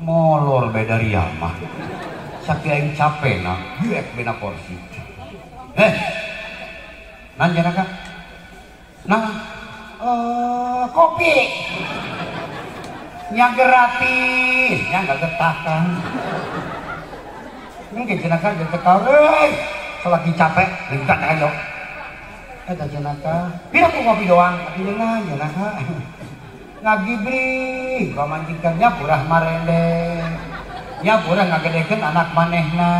molor beda riamah. Sakieu aing capena, geek bena porsi. Nanja ka? Nah, kopi. Nya gratis, nya enggak getakan. Mungkin jenaka getekar, selagi capek, lingkat ayo. Eta jenaka, pira ku kopi doang, tapi nanya jenaka. Ngagibri, pamajikannya purah marende. Nya purah ngagedekeun anak manehna.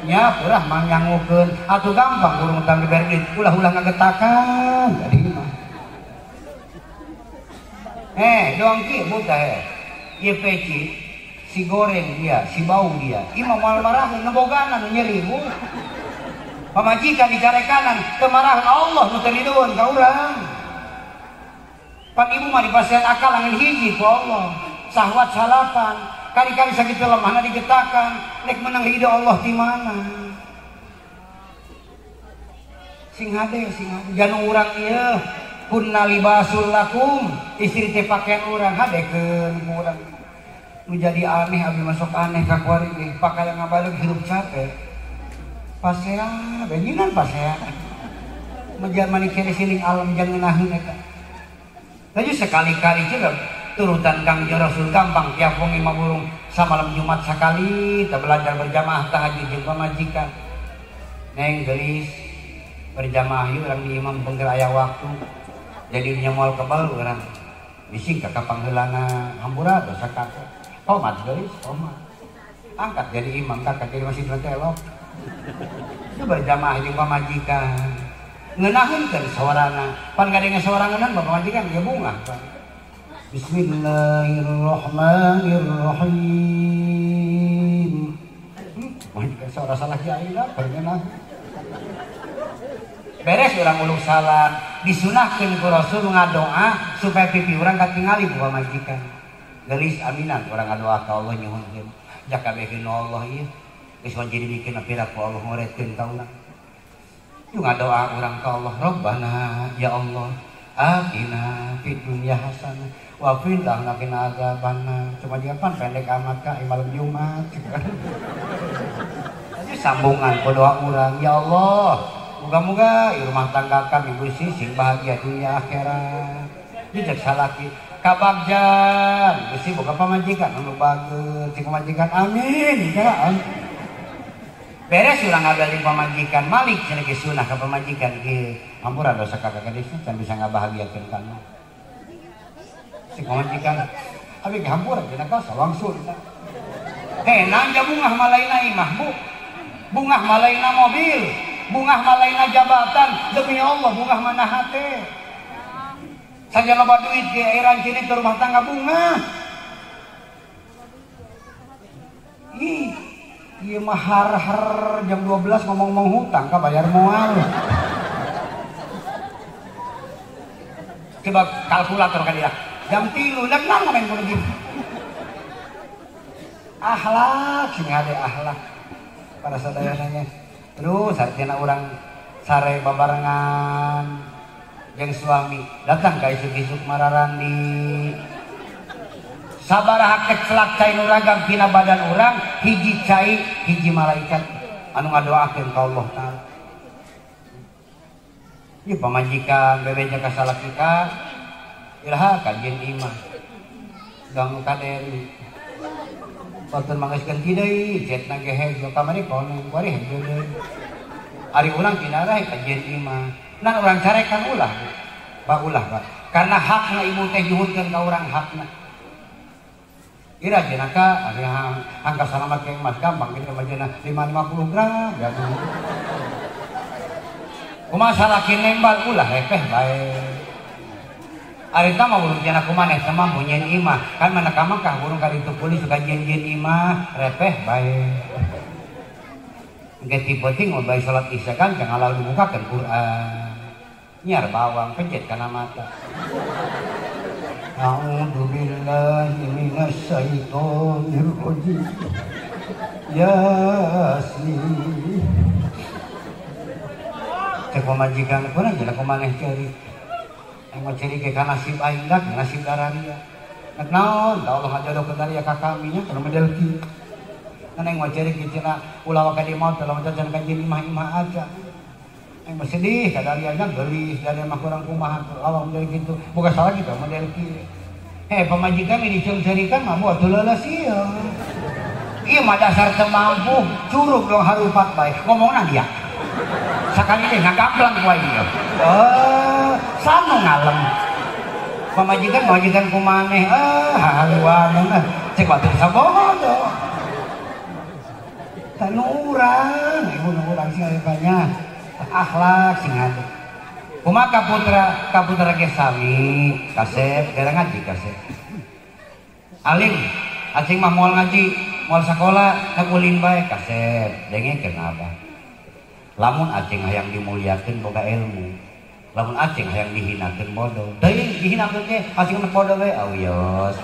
Nya purah manyangukeun atuh gampang urang utang dibere duit ulah-ulah ngagetakan tadi mah. Doang kieu buta he. Ieu peci si goreng dia, si bau dia. Imah moal maraheun neboganan nu nyeri bu. Pamajikan dicarekanan teu maraheun Allah nu teu ridueun ka urang. Pan ibu mah dipasihan akal angin hiji ku Allah. Sahwat salapan. Kali-kali sakitu lemahna digetakan, nek menang ridho Allah di mana? Sing hade, sing hade. Janu urang ieu kunna libasul lakum, istri teh pakaian urang hadekeun ku urang. Nu jadi aneh abdi masuk aneh ka kuari ge, pakaian ngabaleuh hirup capek. Pasea, benyinan pasea. Mejar manik kene siling alam jangan ngeunaheun eta. Laju sekali-kali juga turutan Kangjeng Rasul gampang tiap wengi mah burung samalam Jumat sekali kita belajar berjamaah tahajud jeung pamajikan. Neng geulis berjamaah yuk urang di imam pengger aya waktu. Jadi nya moal kebal urang. Bising ka kapangheulana hampura dosa kakek. Komat geulis, komat. Angkat jadi imam kakak jadi masih telok. Itu berjamaah jeung pamajikan. Ngeunaheunkeun sorana. Pan ngadenge sorangan bapak majikan ge bungah pan. Bismillahirrahmanirrahim. Majikan seorang salah kiai lah, pernah. Beres orang uluk salat, disunahkeun ku Rasul ngadoa supaya pipi urang katingali ku pamajikan. Geulis aminan urang ngadoa ka Allah nyuhunkeun. Jakabekeun Allah ieu. Geus wanci dibikeun apira ku Allah ngoretkeun ka urang. Yuk ngadoa urang ka Allah, Rabbana ya Allah, atina fid dunya hasanah wa fil akhirati azabannar. Cuma dia pan pendek amat ka malam Jumat. Jadi sambungan ku doa urang, ya Allah, moga-moga rumah tangga kami Gusti sing bahagia dunia akhirat. Jejak salaki kabagjan, Gusti boga pamajikan anu bager, sing pamajikan amin. Ya, amin. Beres urang ngabelin pamajikan, malik cenah ge sunah ka pamajikan ge. Ampura dosa kakak kadisna can bisa ngabahagiakeun kana. Si pamajikan abi ge hampura cenah ka sawangsul. Nanja bungah malaina imah bu. Bungah malaina mobil, bungah malaina jabatan, demi Allah bungah mana hate. Saja loba duit ge airan cini rumah tangga bungah. Ih, ieu mah har-har jam 12 ngomong-ngomong hutang ka bayar moal. Coba kalkulator ka dia. Jam 3 dak nang main kudu gitu. Akhlak sing hade akhlak. Para sadayananya. Terus artinya urang sare babarengan jeung suami datang ka isuk-isuk mararandi. Sabaraha kecelak cai nu ragam tina badan urang hiji cai hiji malaikat anu ngadoakeun ka Allah taala. Ieu pamajikan bebeja ka salaki ka iraha kajeun imah ganggu kaderi batur manggeuskeun ti deui jetna ge hejo kamari koneng kuari hejo deui ari urang kinarah kajeun imah nah urang carekan ulah ba ulah ba karena hakna ibu teh nyuhunkeun ka urang hakna. Ira jenaka angka salamat ke emas gampang kita bajana 550 gram ya. Kumaha salaki nembal ulah repeh bae. Ari tah mah urung cenah kumaneh teh mampu nyeun imah. Kan mana ka Mekah urung ka ditu kuli suka nyeun imah repeh bae. Engke ti penting mah bae salat isya kan jangan lalu dibukakeun Quran. Nyiar bawang pencet kana mata. A'udzu billahi minasyaitonir rajim. Yasin. Cek pamajikan kurang jeung kumaneh ceurik. Anu ceurik ke ka nasib aing dak nasib dararia. Rek naon da Allah ngajodohkeun daria ka kami nya kana model kieu. Kan aing mah ceurik cenah ulah ka di maot lamun can ka jeung imah-imah aja. Aing mah sedih ka darianya geulis daria mah kurang kumaha awak model kitu. Boga salah kitu model kieu. Pamajikan ini diceung-ceurikan mah buat leuleus ieu. Ieu mah dasar teu mampu, curug dong harupat bae. Ngomongna dia. Sakali deh ngagaplang ku aing ieu. Sanu ngalem. Pamajikan pamajikan kumaneh haluan cek batur sabodo. Tanu urang, ibu nu urang sing banyak. Akhlak sing hade. Kumaha kaputra, kaputra ge sami, kasep gara ngaji kasep. Alim, acing mah moal ngaji, moal sakola, ulin bae kasep. Dengekeun abah. Lamun acing hayang dimuliakeun boga ilmu. Lamun acing hayang dihinakeun bodoh. Teuing dihinakeun ge acing mah bodoh we awios.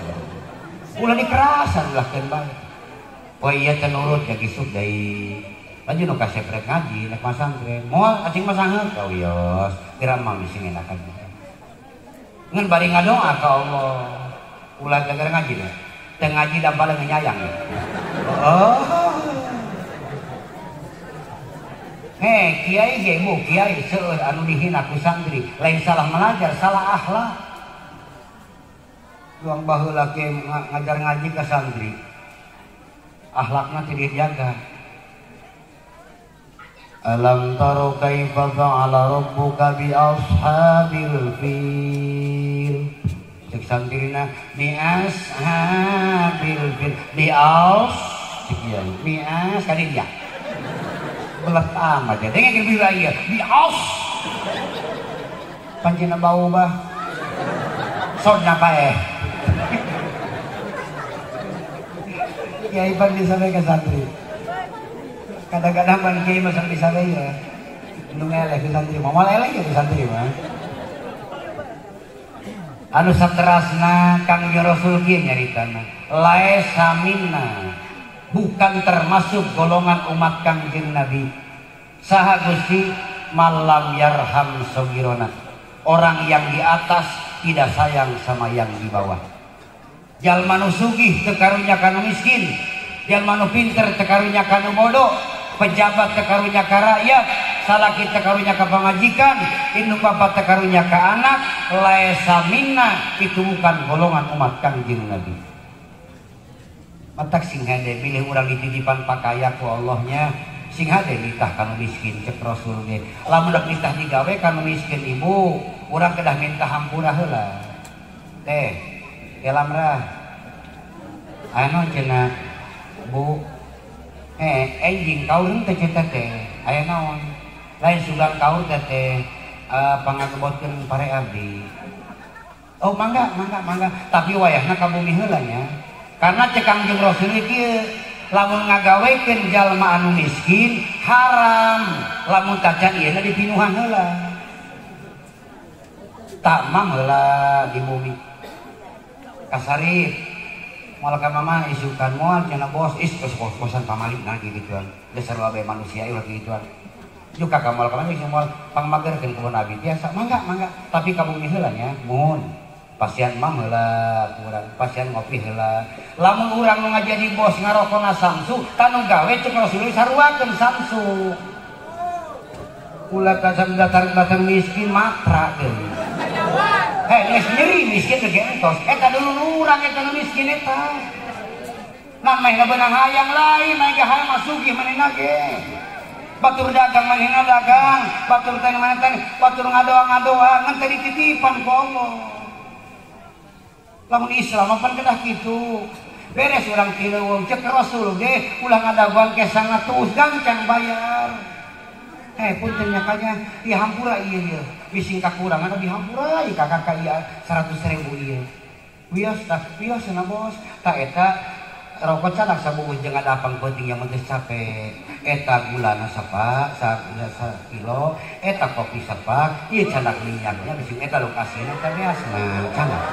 Ulah dikerasan ulahkeun bae. Oh iya teu nurut ya kisuk deui. Laju nu kasep rek ngaji rek masantren. Moal acing mah sangeut awios. Kira mah bisi ngenakan. Ngan bari ngadoa ka Allah. Ulah gara ngaji deh. Teu ngaji da paling nyayang. Oh. Hei, kiai ge bu, kiai seueur anu dihina ku santri, lain salah belajar, salah akhlak. Luang baheula ge ngajar ngaji ka santri. Akhlakna teu dijaga. Alam taro kaifa fa'ala rabbuka bi ashabil fil. Cek santrina bi ashabil fil, bi as cek kiai, bi as kali dia. Belet amat ya, dengekeun bila ieu, bi as. Pancena bau bah. Sodna paeh. Kiai pan bisa bae ka santri. Kadang-kadang pan kiai mah bisa bae ya. Nu ngeleh ku santri, moal eleh ya ku santri mah. Anu saterasna Kangjeng Rasul kieu nyaritana, laesa minna, bukan termasuk golongan umat Kangjeng Nabi. Saha Gusti malam yarham sogirona, orang yang di atas tidak sayang sama yang di bawah. Jalma nu sugih teu karunya kanu miskin, jalma nu pinter teu karunya kanu bodoh, pejabat teu karunya ka rakyat, salaki teu karunya ka pamajikan, indung bapa teu karunya ka anak, laesa minna, itu bukan golongan umat Kangjeng Nabi. Matak sing hade bilih urang dititipan pakaya ku Allahnya, sing hade nitah kanu miskin cek Rasul ge. Lamun rek nitah digawe kanu miskin ibu, urang kedah minta hampura heula. Teh, kelamrah. Anu cenah Bu, enjing kaur teh cenah teh, aya naon? Lain sugan kaur teh teh pangagebotkeun pare abdi. Oh mangga, mangga, mangga, tapi wayahna ka bumi heula nya. Karena cek Kangjeng Rasul kieu, lamun ngagawekeun jalma anu miskin haram, lamun tacan ieu dipinuhan heula. Takmam heula di bumi. Kasarif moal ka mama isukan moal cenah bos, is kos-kosan pamali nah gituan. Dasar wae manusia ulah gituan. Juga ka moal ka mama moal pangmagerkeun kebon abi biasa, mangga mangga, tapi ka bumi heula nya, muhun. Pasian mam heula kurang, pasian ngopi heula. Lamun urang nu ngajadi bos ngarokona samsu, tanu gawe cek Rasul saruakeun samsu. Ulah kasam datar-datar miskin matra deui. Heh, geus nyeri miskin ge entos. Eta dulu urang eta nu miskin eta. Nah meh beunang hayang lain, meh hayang masuki manehna ge. Batur dagang manehna dagang, batur teh manehna teh, batur ngadoa-ngadoa ngan teh dititipan ku Allah. Lamun Islam pan kedah kitu. Beres urang ti leuweung cek Rasul ge ulah ngadaguan ke 100 gancang bayar. Punten nya kanya, ieu hampura ieu ieu. Bising kakurangan abi hampura ieu ka kakak ieu 100.000 ieu. Wios tah, wios cenah bos. Tah eta rokok canak sabungkus jeung ngadapang peuting yang geus capek. Eta gulana sapak, sa kilo, eta kopi sapak, ieu canak minyaknya bising eta lokasina teh beasna canak.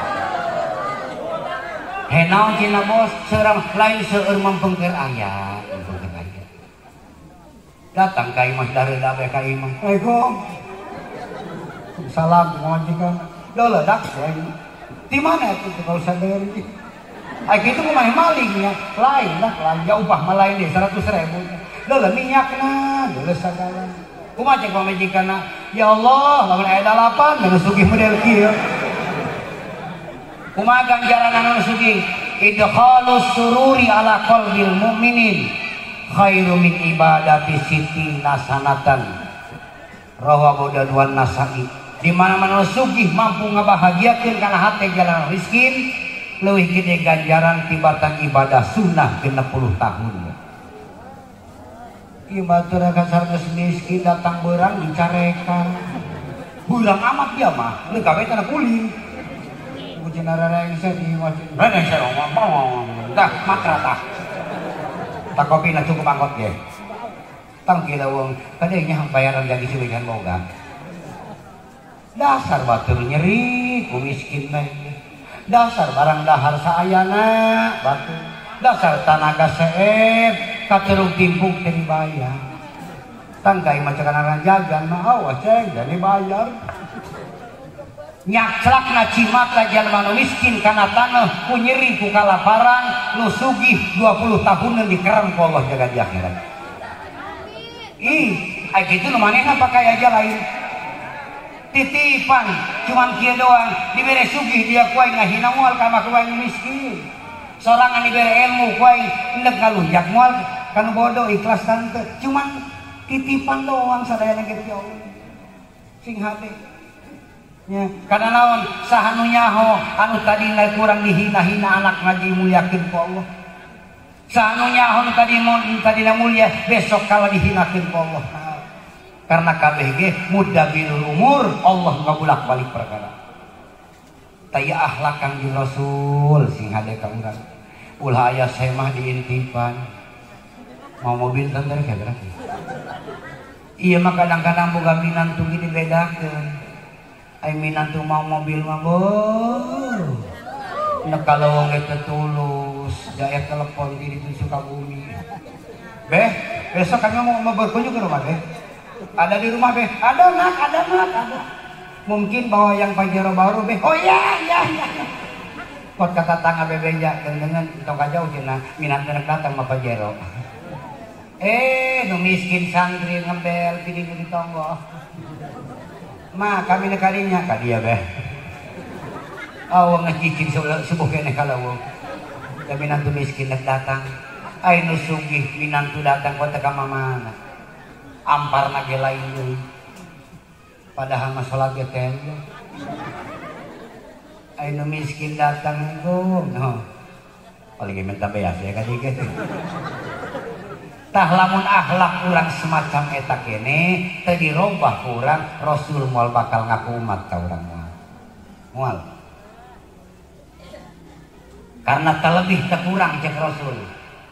Naon cenah bos, seurang lain seueur mempengker aya, mempengker aya. Datang ka imah dareula bae ka imah. Assalamualaikum. Salam majikan. Leuledak aing. Di mana itu kalau sadar ini? Ai kitu kumaha maling nya? Lain lah, lain jauh upah mah lain deh 100.000. Leuleuk minyakna, leuleuk sagala. Kumaha cek pamajikanna? Ya Allah, lamun aya 8 nu sugih model kieu. Kumaha ganjaran anu sugih? Idkhalus sururi ala qalbil mu'minin khairu min ibadati sittina sanatan. Rawahu Abu Dawud wan Nasa'i. Di mana-mana sugih mampu ngabahagiakeun kana hate jalan miskin, leuwih gede ganjaran tibatan ibadah sunnah 60 tahun. Ieu batur kasar geus miskin datang beurang dicarekan. Beurang amat dia mah, leuh gawe teh kulin. Kucing rarengse di masjid. Rarengse ngomong. Dah matra tah. Tak kopi lah cukup angkot ge. Tang kira wong kadenya bayaran jadi suwikan boga. Dasar batur nyeri ku miskin teh. Dasar barang dahar saayana batur. Dasar tanaga seep katerung timpuk teh dibayar. Tangkai macakan jajan mah awas ceng jadi bayar. Nyakclakna cimata jalma nu miskin kana taneuh ku nyeri ku kalaparan nu sugih 20 tahunan dikerem ku Allah jaga di akhirat. Ih, ai kitu nu manehna pakai aja lain. Titipan cuman kieu doang dibere sugih dia ku aing ngahina moal ka mah ku aing miskin. Sorangan dibere ilmu ku aing endeg ngalunjak moal kanu bodoh ikhlas tante cuman titipan doang sadayana ge ya Allah. Sing hade. Nya, kana naon saha nu nyaho anu tadina kurang dihina-hina anak ngaji muliakeun ku Allah. Saha nu nyaho nu tadina mulia besok kala dihinakeun ku Allah. Karena kabeh ge mudabbirul umur Allah ngabulak-balik perkara. Taya akhlak Kangjeng Rasul sing hade ka urang. Ulah aya semah diintipan. Mau mobil tender kira. Iya mah kadang-kadang boga minantu ge dibedakeun. Ai minantu mau mobil mah beuh. Nek kalau wong eta tulus, daya telepon di ditu Sukabumi. Beh, besok kami mau berkunjung ke rumah beh. Ada di rumah beh. Ada nak, ada nak, ada. Mungkin bawa yang Pajero baru beh. Oh iya, iya, iya. Kot kata tangga bebeja dengan tong jauh cenah minantu nek datang mah Pajero. Eh, nu miskin santri ngebel pidi-pidi tonggo. Ma, kami nekalinya ka dia beh. Awang ngecicing subuh keneh kalawang. Da minantu miskin nek datang. Ai nu sugih minantu datang kota ka mamana. Amparna ge lain deui. Padahal mah salat ge teh. Ai nu miskin datang itu, no. Paling minta beas ya ka dieu. Tah lamun akhlak urang semacam eta kene teu dirobah ku urang Rasul moal bakal ngaku umat ka urang moal. Moal. Karena terlebih terkurang cek Rasul.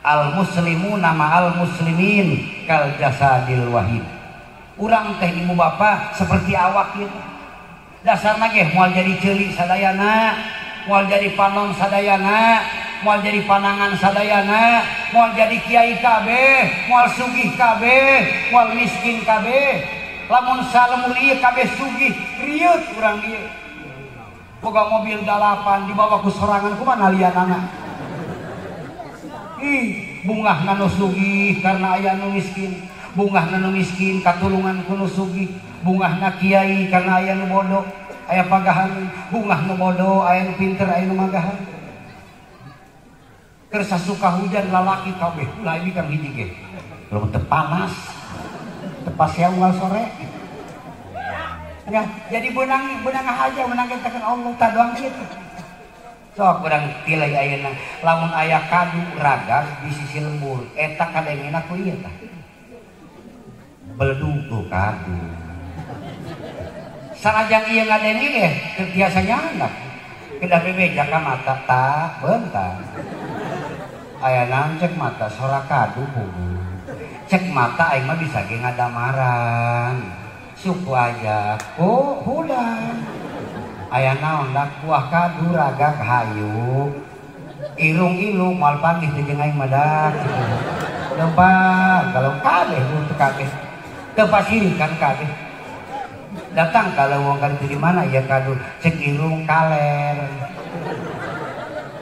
Al muslimuna ma'al muslimin kal jasadil wahid. Urang teh ibu bapak seperti awak kieu. Dasarna ge moal jadi ceuli sadayana, moal jadi panon sadayana, moal jadi panangan sadayana, moal jadi kiai kabeh, moal sugih kabeh, moal miskin kabeh. Lamun salemur ieu kabeh sugih, rieut urang ieu. Boga mobil 8 dibawa ku sorangan kumaha lianana. Ih, bungahna nu sugih karena aya nu miskin, bungahna nu miskin katulungan ku nu sugih, bungahna kiai karena aya nu bodoh, aya pagahan, bungah nu bodoh, aya nu pinter, aya nu magahan. Kersa suka hujan lalaki kabeh ulah ini kan hiji ge. Lamun teu panas, teu pasea unggal sore. Ya, jadi benang benang aja benang kita kan Allah tak doang kitu. Sok urang tilai ayeuna lamun aya kadu ragas di sisi lembur eta kadengena ku ieu tah. Beledug tuh kadu. Sanajan ieu ngadenge ge teu biasa nyandak. Kedah bebeja ka mata tak bentar. Aya naon cek mata sora kadu bubu. Cek mata aing mah bisa ge ngadamaran. Suku aja ku hudang. Aya naon dak buah kadu ragak hayu. Irung ilu moal panggih teh jeung aing mah dak kitu. Lempang kalau kabeh teu kabeh. Teu pasirikan kabeh. Datang kalau wong kali itu di mana ya kadu cek irung kaler.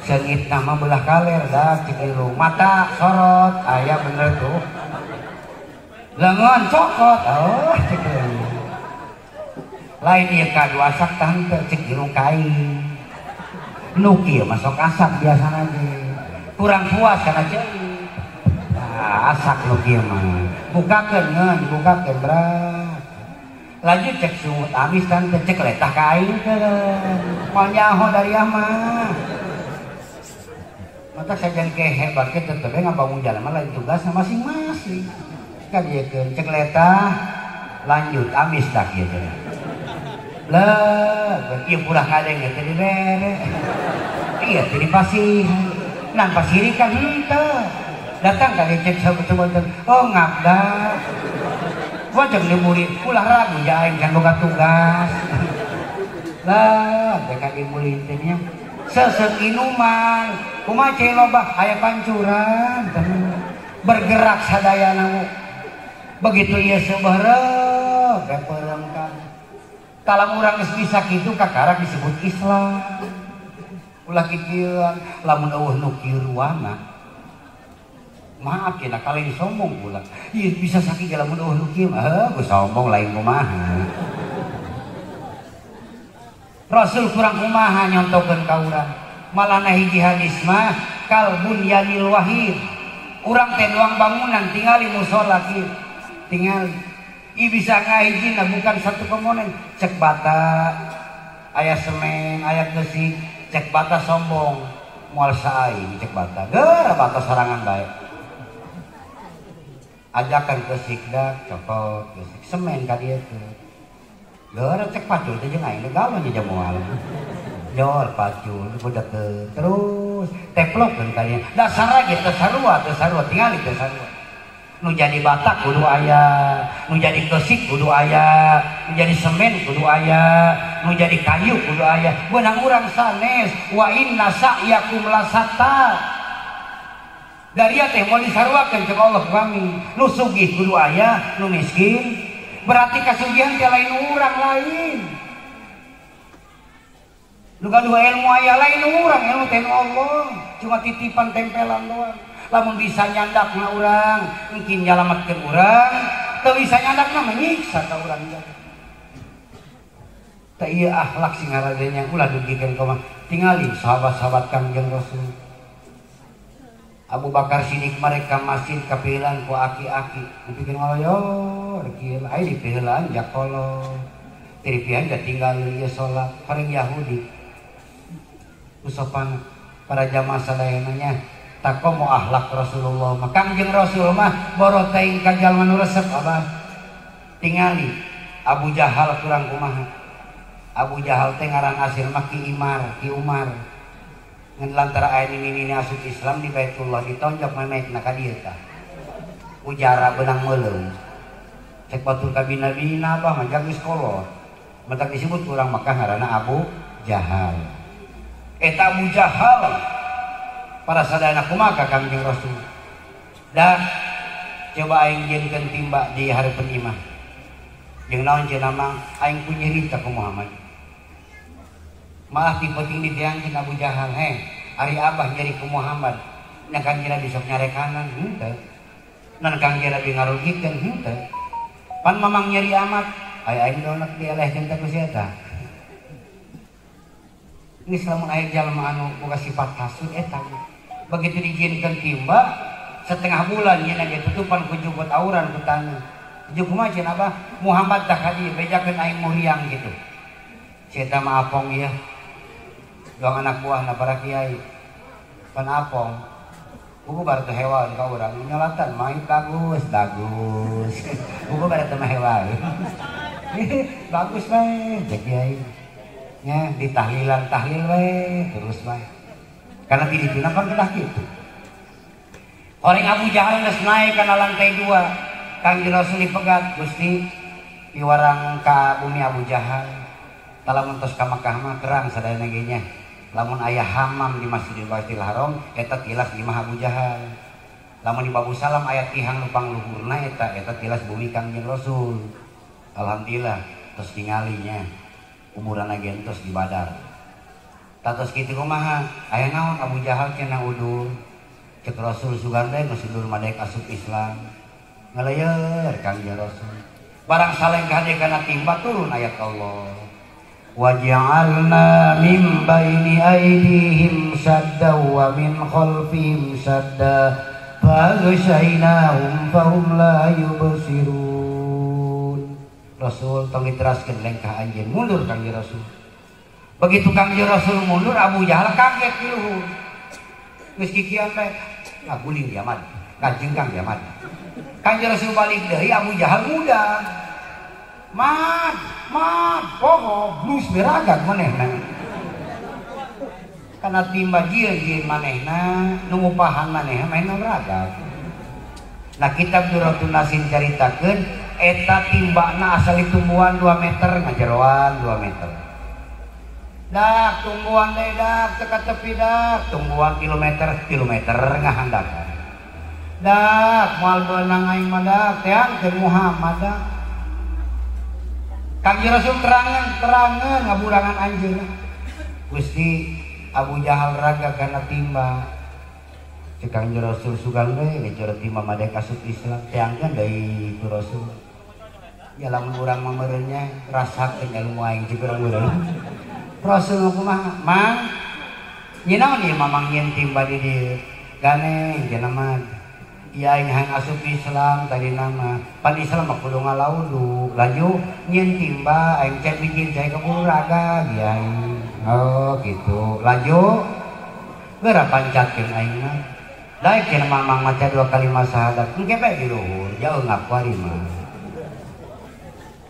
Sengit nama belah kaler dah cek irung mata sorot aya bener tuh. Lengan cokot oh cek irung. Lain ieu kadu asak tante cek irung kain. Nu kieu masuk asak biasana ge. Kurang puas kana ceuk. Nah, asak nu kieu mah. Bukakeun ngeun dibukakeun berat. Lanjut cek sungut amis tante cek letah ka aing teh. Moal nyaho dari mah. Maka sajan kehebat ke tetep ngabangun jalan mah lain tugasna masing-masing. Kadiekeun cek letah lanjut amis dak ieu teh. Lah, ieu purah ngadeng teh dibere. Iya teh dipasihan. Nan pasirikan henteu. Datang ka cek sabetul-betul. Oh ngabda. Wajeng dibuli ulah ragu ja aing can boga tugas. Lah, teh ka dibuli teh nya. Sesek inuman, kumaha cai loba aya pancuran bergerak sadayana. Begitu ieu seubeureum peureum kan. Talam urang geus bisa kitu kakarak disebut Islam. Ulah kikieuan lamun eueuh nu kiruana. Maaf ya, kalian sombong pula. Ieu bisa sakieu lamun eueuh nu kieu mah, heuh geus sombong lain kumaha. Rasul kurang kumaha nyontokeun ka urang. Malah na hiji hadis mah kal bunyanil wahid. Urang teh doang bangunan tingali mushola kieu. Tingali. Ieu bisa ngahijina bukan satu komponen. Cek bata aya semen, aya besi, cek bata sombong. Moal saai cek bata. Geura bata sorangan bae. Ajakan kesik dak cokot kesik semen ka dieu teh. Geura cek pacul teh jeung aing galon nya moal. Jor pacul budak terus teplokkeun ka dieu. Dasar ge teu sarua, teu sarua tingali teu sarua. Nu jadi bata kudu aya, nu jadi kesik kudu aya, nu jadi semen kudu aya, nu jadi kayu kudu aya. Beunang urang sanes wa inna sa'yakum lasatta. Dari teh moal disaruakeun cek Allah kami. Nu sugih kudu aya, nu miskin. Berarti kasugihan teh lain urang lain. Nu gaduh ilmu aya lain urang, ilmu teh Allah, cuma titipan tempelan doang. Lamun bisa nyandak mah urang, mungkin nyalametkeun urang, teu bisa nyandak mah menyiksa ka urang. Teh ieu akhlak sing ngaradenya ulah dugikeun ka mah. Tingali sahabat-sahabat Kangjeng Rasul. Abu Bakar Siddiq mereka masjid kapilan ku aki-aki dipikeun ngaloyor kieu aya dipiheulaan jakolo tiripian da tinggal ieu salat paling Yahudi usopan para jamaah sadayana nya takomo akhlak Rasulullah mah Kangjeng Rasul mah boro teuing ka jalma nu resep abah tingali Abu Jahal kurang kumaha Abu Jahal teh ngaran asir mah Ki Imar Ki Umar ngan lantara aya nini-nini asup Islam di Baitullah ditonjok memekna ka dieu tah ujara benang meuleum cek batur ka bina-bina abah mah geus kolot matak disebut urang Makkah ngaranna Abu Jahal eta Abu Jahal para sadayana kumaha ka Kangjeng Rasul dah coba aing jieunkeun timba di hareupeun imah jeung naon cenah mang aing ku nyerita ku Muhammad malah tipeting ditiangkeun Abu Jahal heh ari abah nyeri ku Muhammad nya Kangjeng Nabi sok nyarekanan henteu nan Kangjeng Nabi ngarugikeun henteu pan mamang nyeri amat aya aing donak dielehkeun teh ku si eta geus lamun aya jalma anu boga sifat hasud eta begitu dijieunkeun timba setengah bulan nya ge tutupan ku jubut auran ku taneuh jeung kumaha cenah abah Muhammad tah ka dieu bejakeun aing muriang gitu si eta mah apong ieu doang anak buah na para kiai pan apong buku baru teh hewan ka urang nyolatan main bagus bagus buku baru teh mah hewan bagus bae cek kiai nya ditahlilan tahlil we terus bae karena di ditu kan kedah kitu orang Abu Jahal geus naik kana lantai 2 Kangjeng Rasul dipegat Gusti piwarang ka bumi Abu Jahal lamun tos ka Makkah mah terang sadayana ge nya lamun aya hamam di Masjidil Baitul Haram eta tilas di imah Abu Jahal lamun di Babu Salam aya tihang nu pangluhurna eta eta tilas bumi Kangjeng Rasul alhamdulillah tos tingalinya kuburanna ge entos di Badar tatos kitu kumaha aya naon Abu Jahal cenah udur cek Rasul sugan teh geus udur madaek asup Islam ngalayer Kangjeng Rasul barang saleng hade kana timba turun ayat Allah waja'alna min baini aydihim sadda wa min khalfihim sadda faghshaynahum fahum la yubsirun. Rasul tong diteraskeun lengkah anjeun mundur Kangjeng Rasul. Begitu Kangjeng Rasul mundur Abu Jahal kaget di luhur. Geus kikian bae ngaguling dia mah. Kajengkang ya mat. Kanjeng Rasul balik deui Abu Jahal muda. Mat, mat, poho blus beragak manehna. Kana timba jieun manehna, nu ngupahan manehna manehna beragak. Nah kitab Duratun Nasin caritakeun eta timbana asal tumbuhan 2 meter ngajeroan 2 meter. Dak tumbuhan deui dak teka tepi dak tumbuhan kilometer kilometer ngahandakan. Dak moal beunang aing mah dak teangkeun Muhammad dak. Kangjeng Rasul terangan terangan ngaburangan anjeunna. Gusti Abu Jahal raga kana timba. Cek Kangjeng Rasul sugan we cara timba mah dek asup Islam teangkeun deui ku Rasul. Ya lamun urang mah meureun nya rasakeun ilmu aing cek urang meureun. Rasul kumaha? Mang nyenaon ieu mamang nyeun timba di dieu? Ganeng cenah mah. Ieu aing hayang asup Islam tadi nama. Pan Islam mah kudu ngalaudu. Laju nyeun timba aing cek bijil cai keburu raga ieu aing. Oh gitu. Laju geura pancatkeun aing mah. Daek cenah mamang maca 2 kalimat syahadat. Engke bae di luhur jauh ngaku ari mah.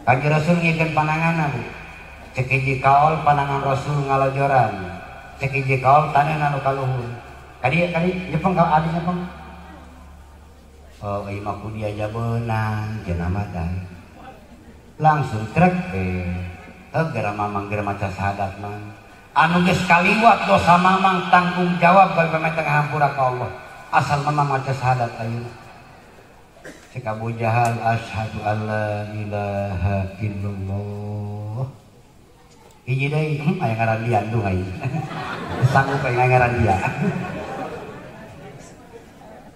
Kanjeng Rasul ngikeun pananganna Bu. Cek hiji kaol panangan Rasul ngalojoran. Cek hiji kaol taneuh anu ka luhur. Kadi kadi nyepeng ka adi nyepeng. Oh ieu mah ku dia aja beunang cenah mah daek. Langsung trek heuh geura mamang geura maca syahadat mah. Anu geus kaliwat dosa mamang tanggung jawab bagi pameh ngahampura ka Allah. Asal mamang maca syahadat ayeuna. Cek Abu Jahal asyhadu alla ilaha illallah. Hiji deui aya ngaran dia andung aing. Sanggup aya ngaran dia.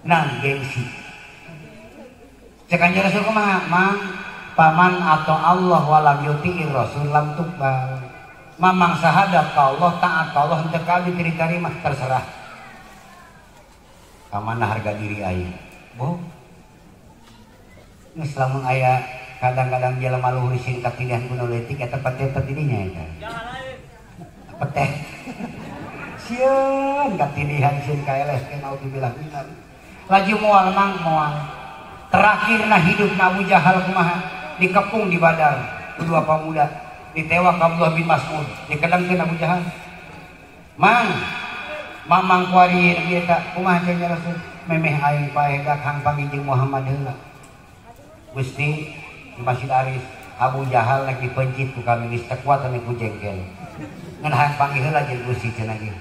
Nang gengsi. Cek Kanjeng Rasul kumaha? Mang paman atau Allah walam yuti'ir rasul lam tuqbal. Mamang syahadat ka Allah taat ka Allah henteu kali diterima terserah. Ka mana harga diri aing? Boh. Geus lamun aya kadang-kadang jelema luhur sieun katindihan ku nu leutik eta pete tadinya eta. Pete. Sieun katindihan sieun kaelehkeun naudzubillah min dzalik. Laju moal mang moal. Terakhirna hidup Abu Jahal kumaha? Dikepung di Badar kedua pemuda, ditewak Abdullah bin Mas'ud, dikedengkeun Abu Jahal. Mang, mamang kuari eta kumaha cenah Rasul? Memeh aing paeh dak hang panggih Muhammad heula. Gusti di Masjid Aris Abu Jahal lagi pencit ku kami geus teu kuat anu ku jengkel. Ngan hayang panggih heula jeung Gusti cenah ge.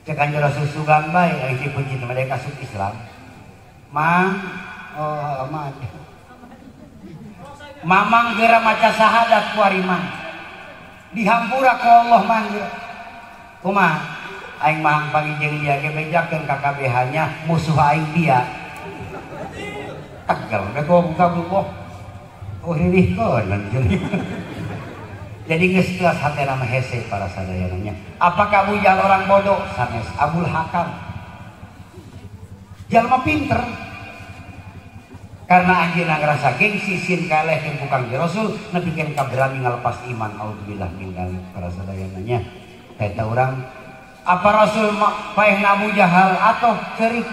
Cek Kanjeng Rasul sugan bae aing dipencit mah daek asup Islam. Mang oh aman. Mamang geura maca syahadat ku ari mang. Dihampura ku Allah mang. Kumaha? Aing mah panggih jeung dia ge bejakeun ka KBH-nya musuh aing dia. Tegal we buka buka. Oh ririh konan jadi geus telas hatena mah hese para sadayananya. Apakah Abu Jahal orang bodoh? Sanes Abul Hakam. Jalma pinter. Karena anjeunna ngerasa gengsi sieun kaelehkeun ku Kangjeng Rasul nepikeun ka berani ngalepas iman auzubillah min dzalik para sadayananya. Eta urang apa Rasul paehna Abu Jahal atau ceurik?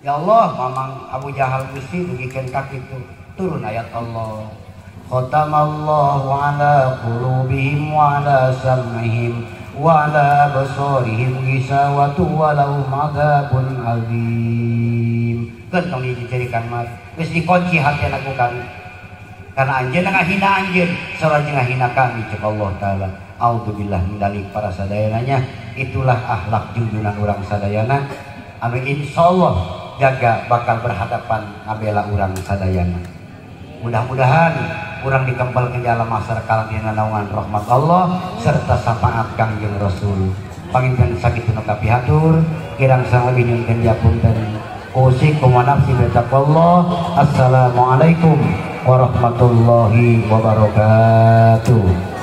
Ya Allah, mamang Abu Jahal Gusti dugikeun ka kitu. Turun ayat Allah. Khatamallahu ala qulubihim wa ala sam'ihim wa ala absarihim gisawatu wa lahum adzabun azim. Keun tong dicerikan mah geus dikunci hatena ku kami. Karena anjeunna ngahina anjeun, sareng ngahina kami cek Allah taala. Auzubillah min dzalik para sadayananya. Itulah akhlak junjungan urang sadayana. Anu insyaallah jaga bakal berhadapan ngabela urang sadayana. Mudah-mudahan urang dikempal ke dalam masyarakat dina naungan rahmat Allah serta syafaat Kangjeng Rasul. Panginten sakitu nu kapihatur, kirang sang lebih nyungkeun diapunten. Usikum wa nafsi bitaqwallah. Assalamualaikum warahmatullahi wabarakatuh.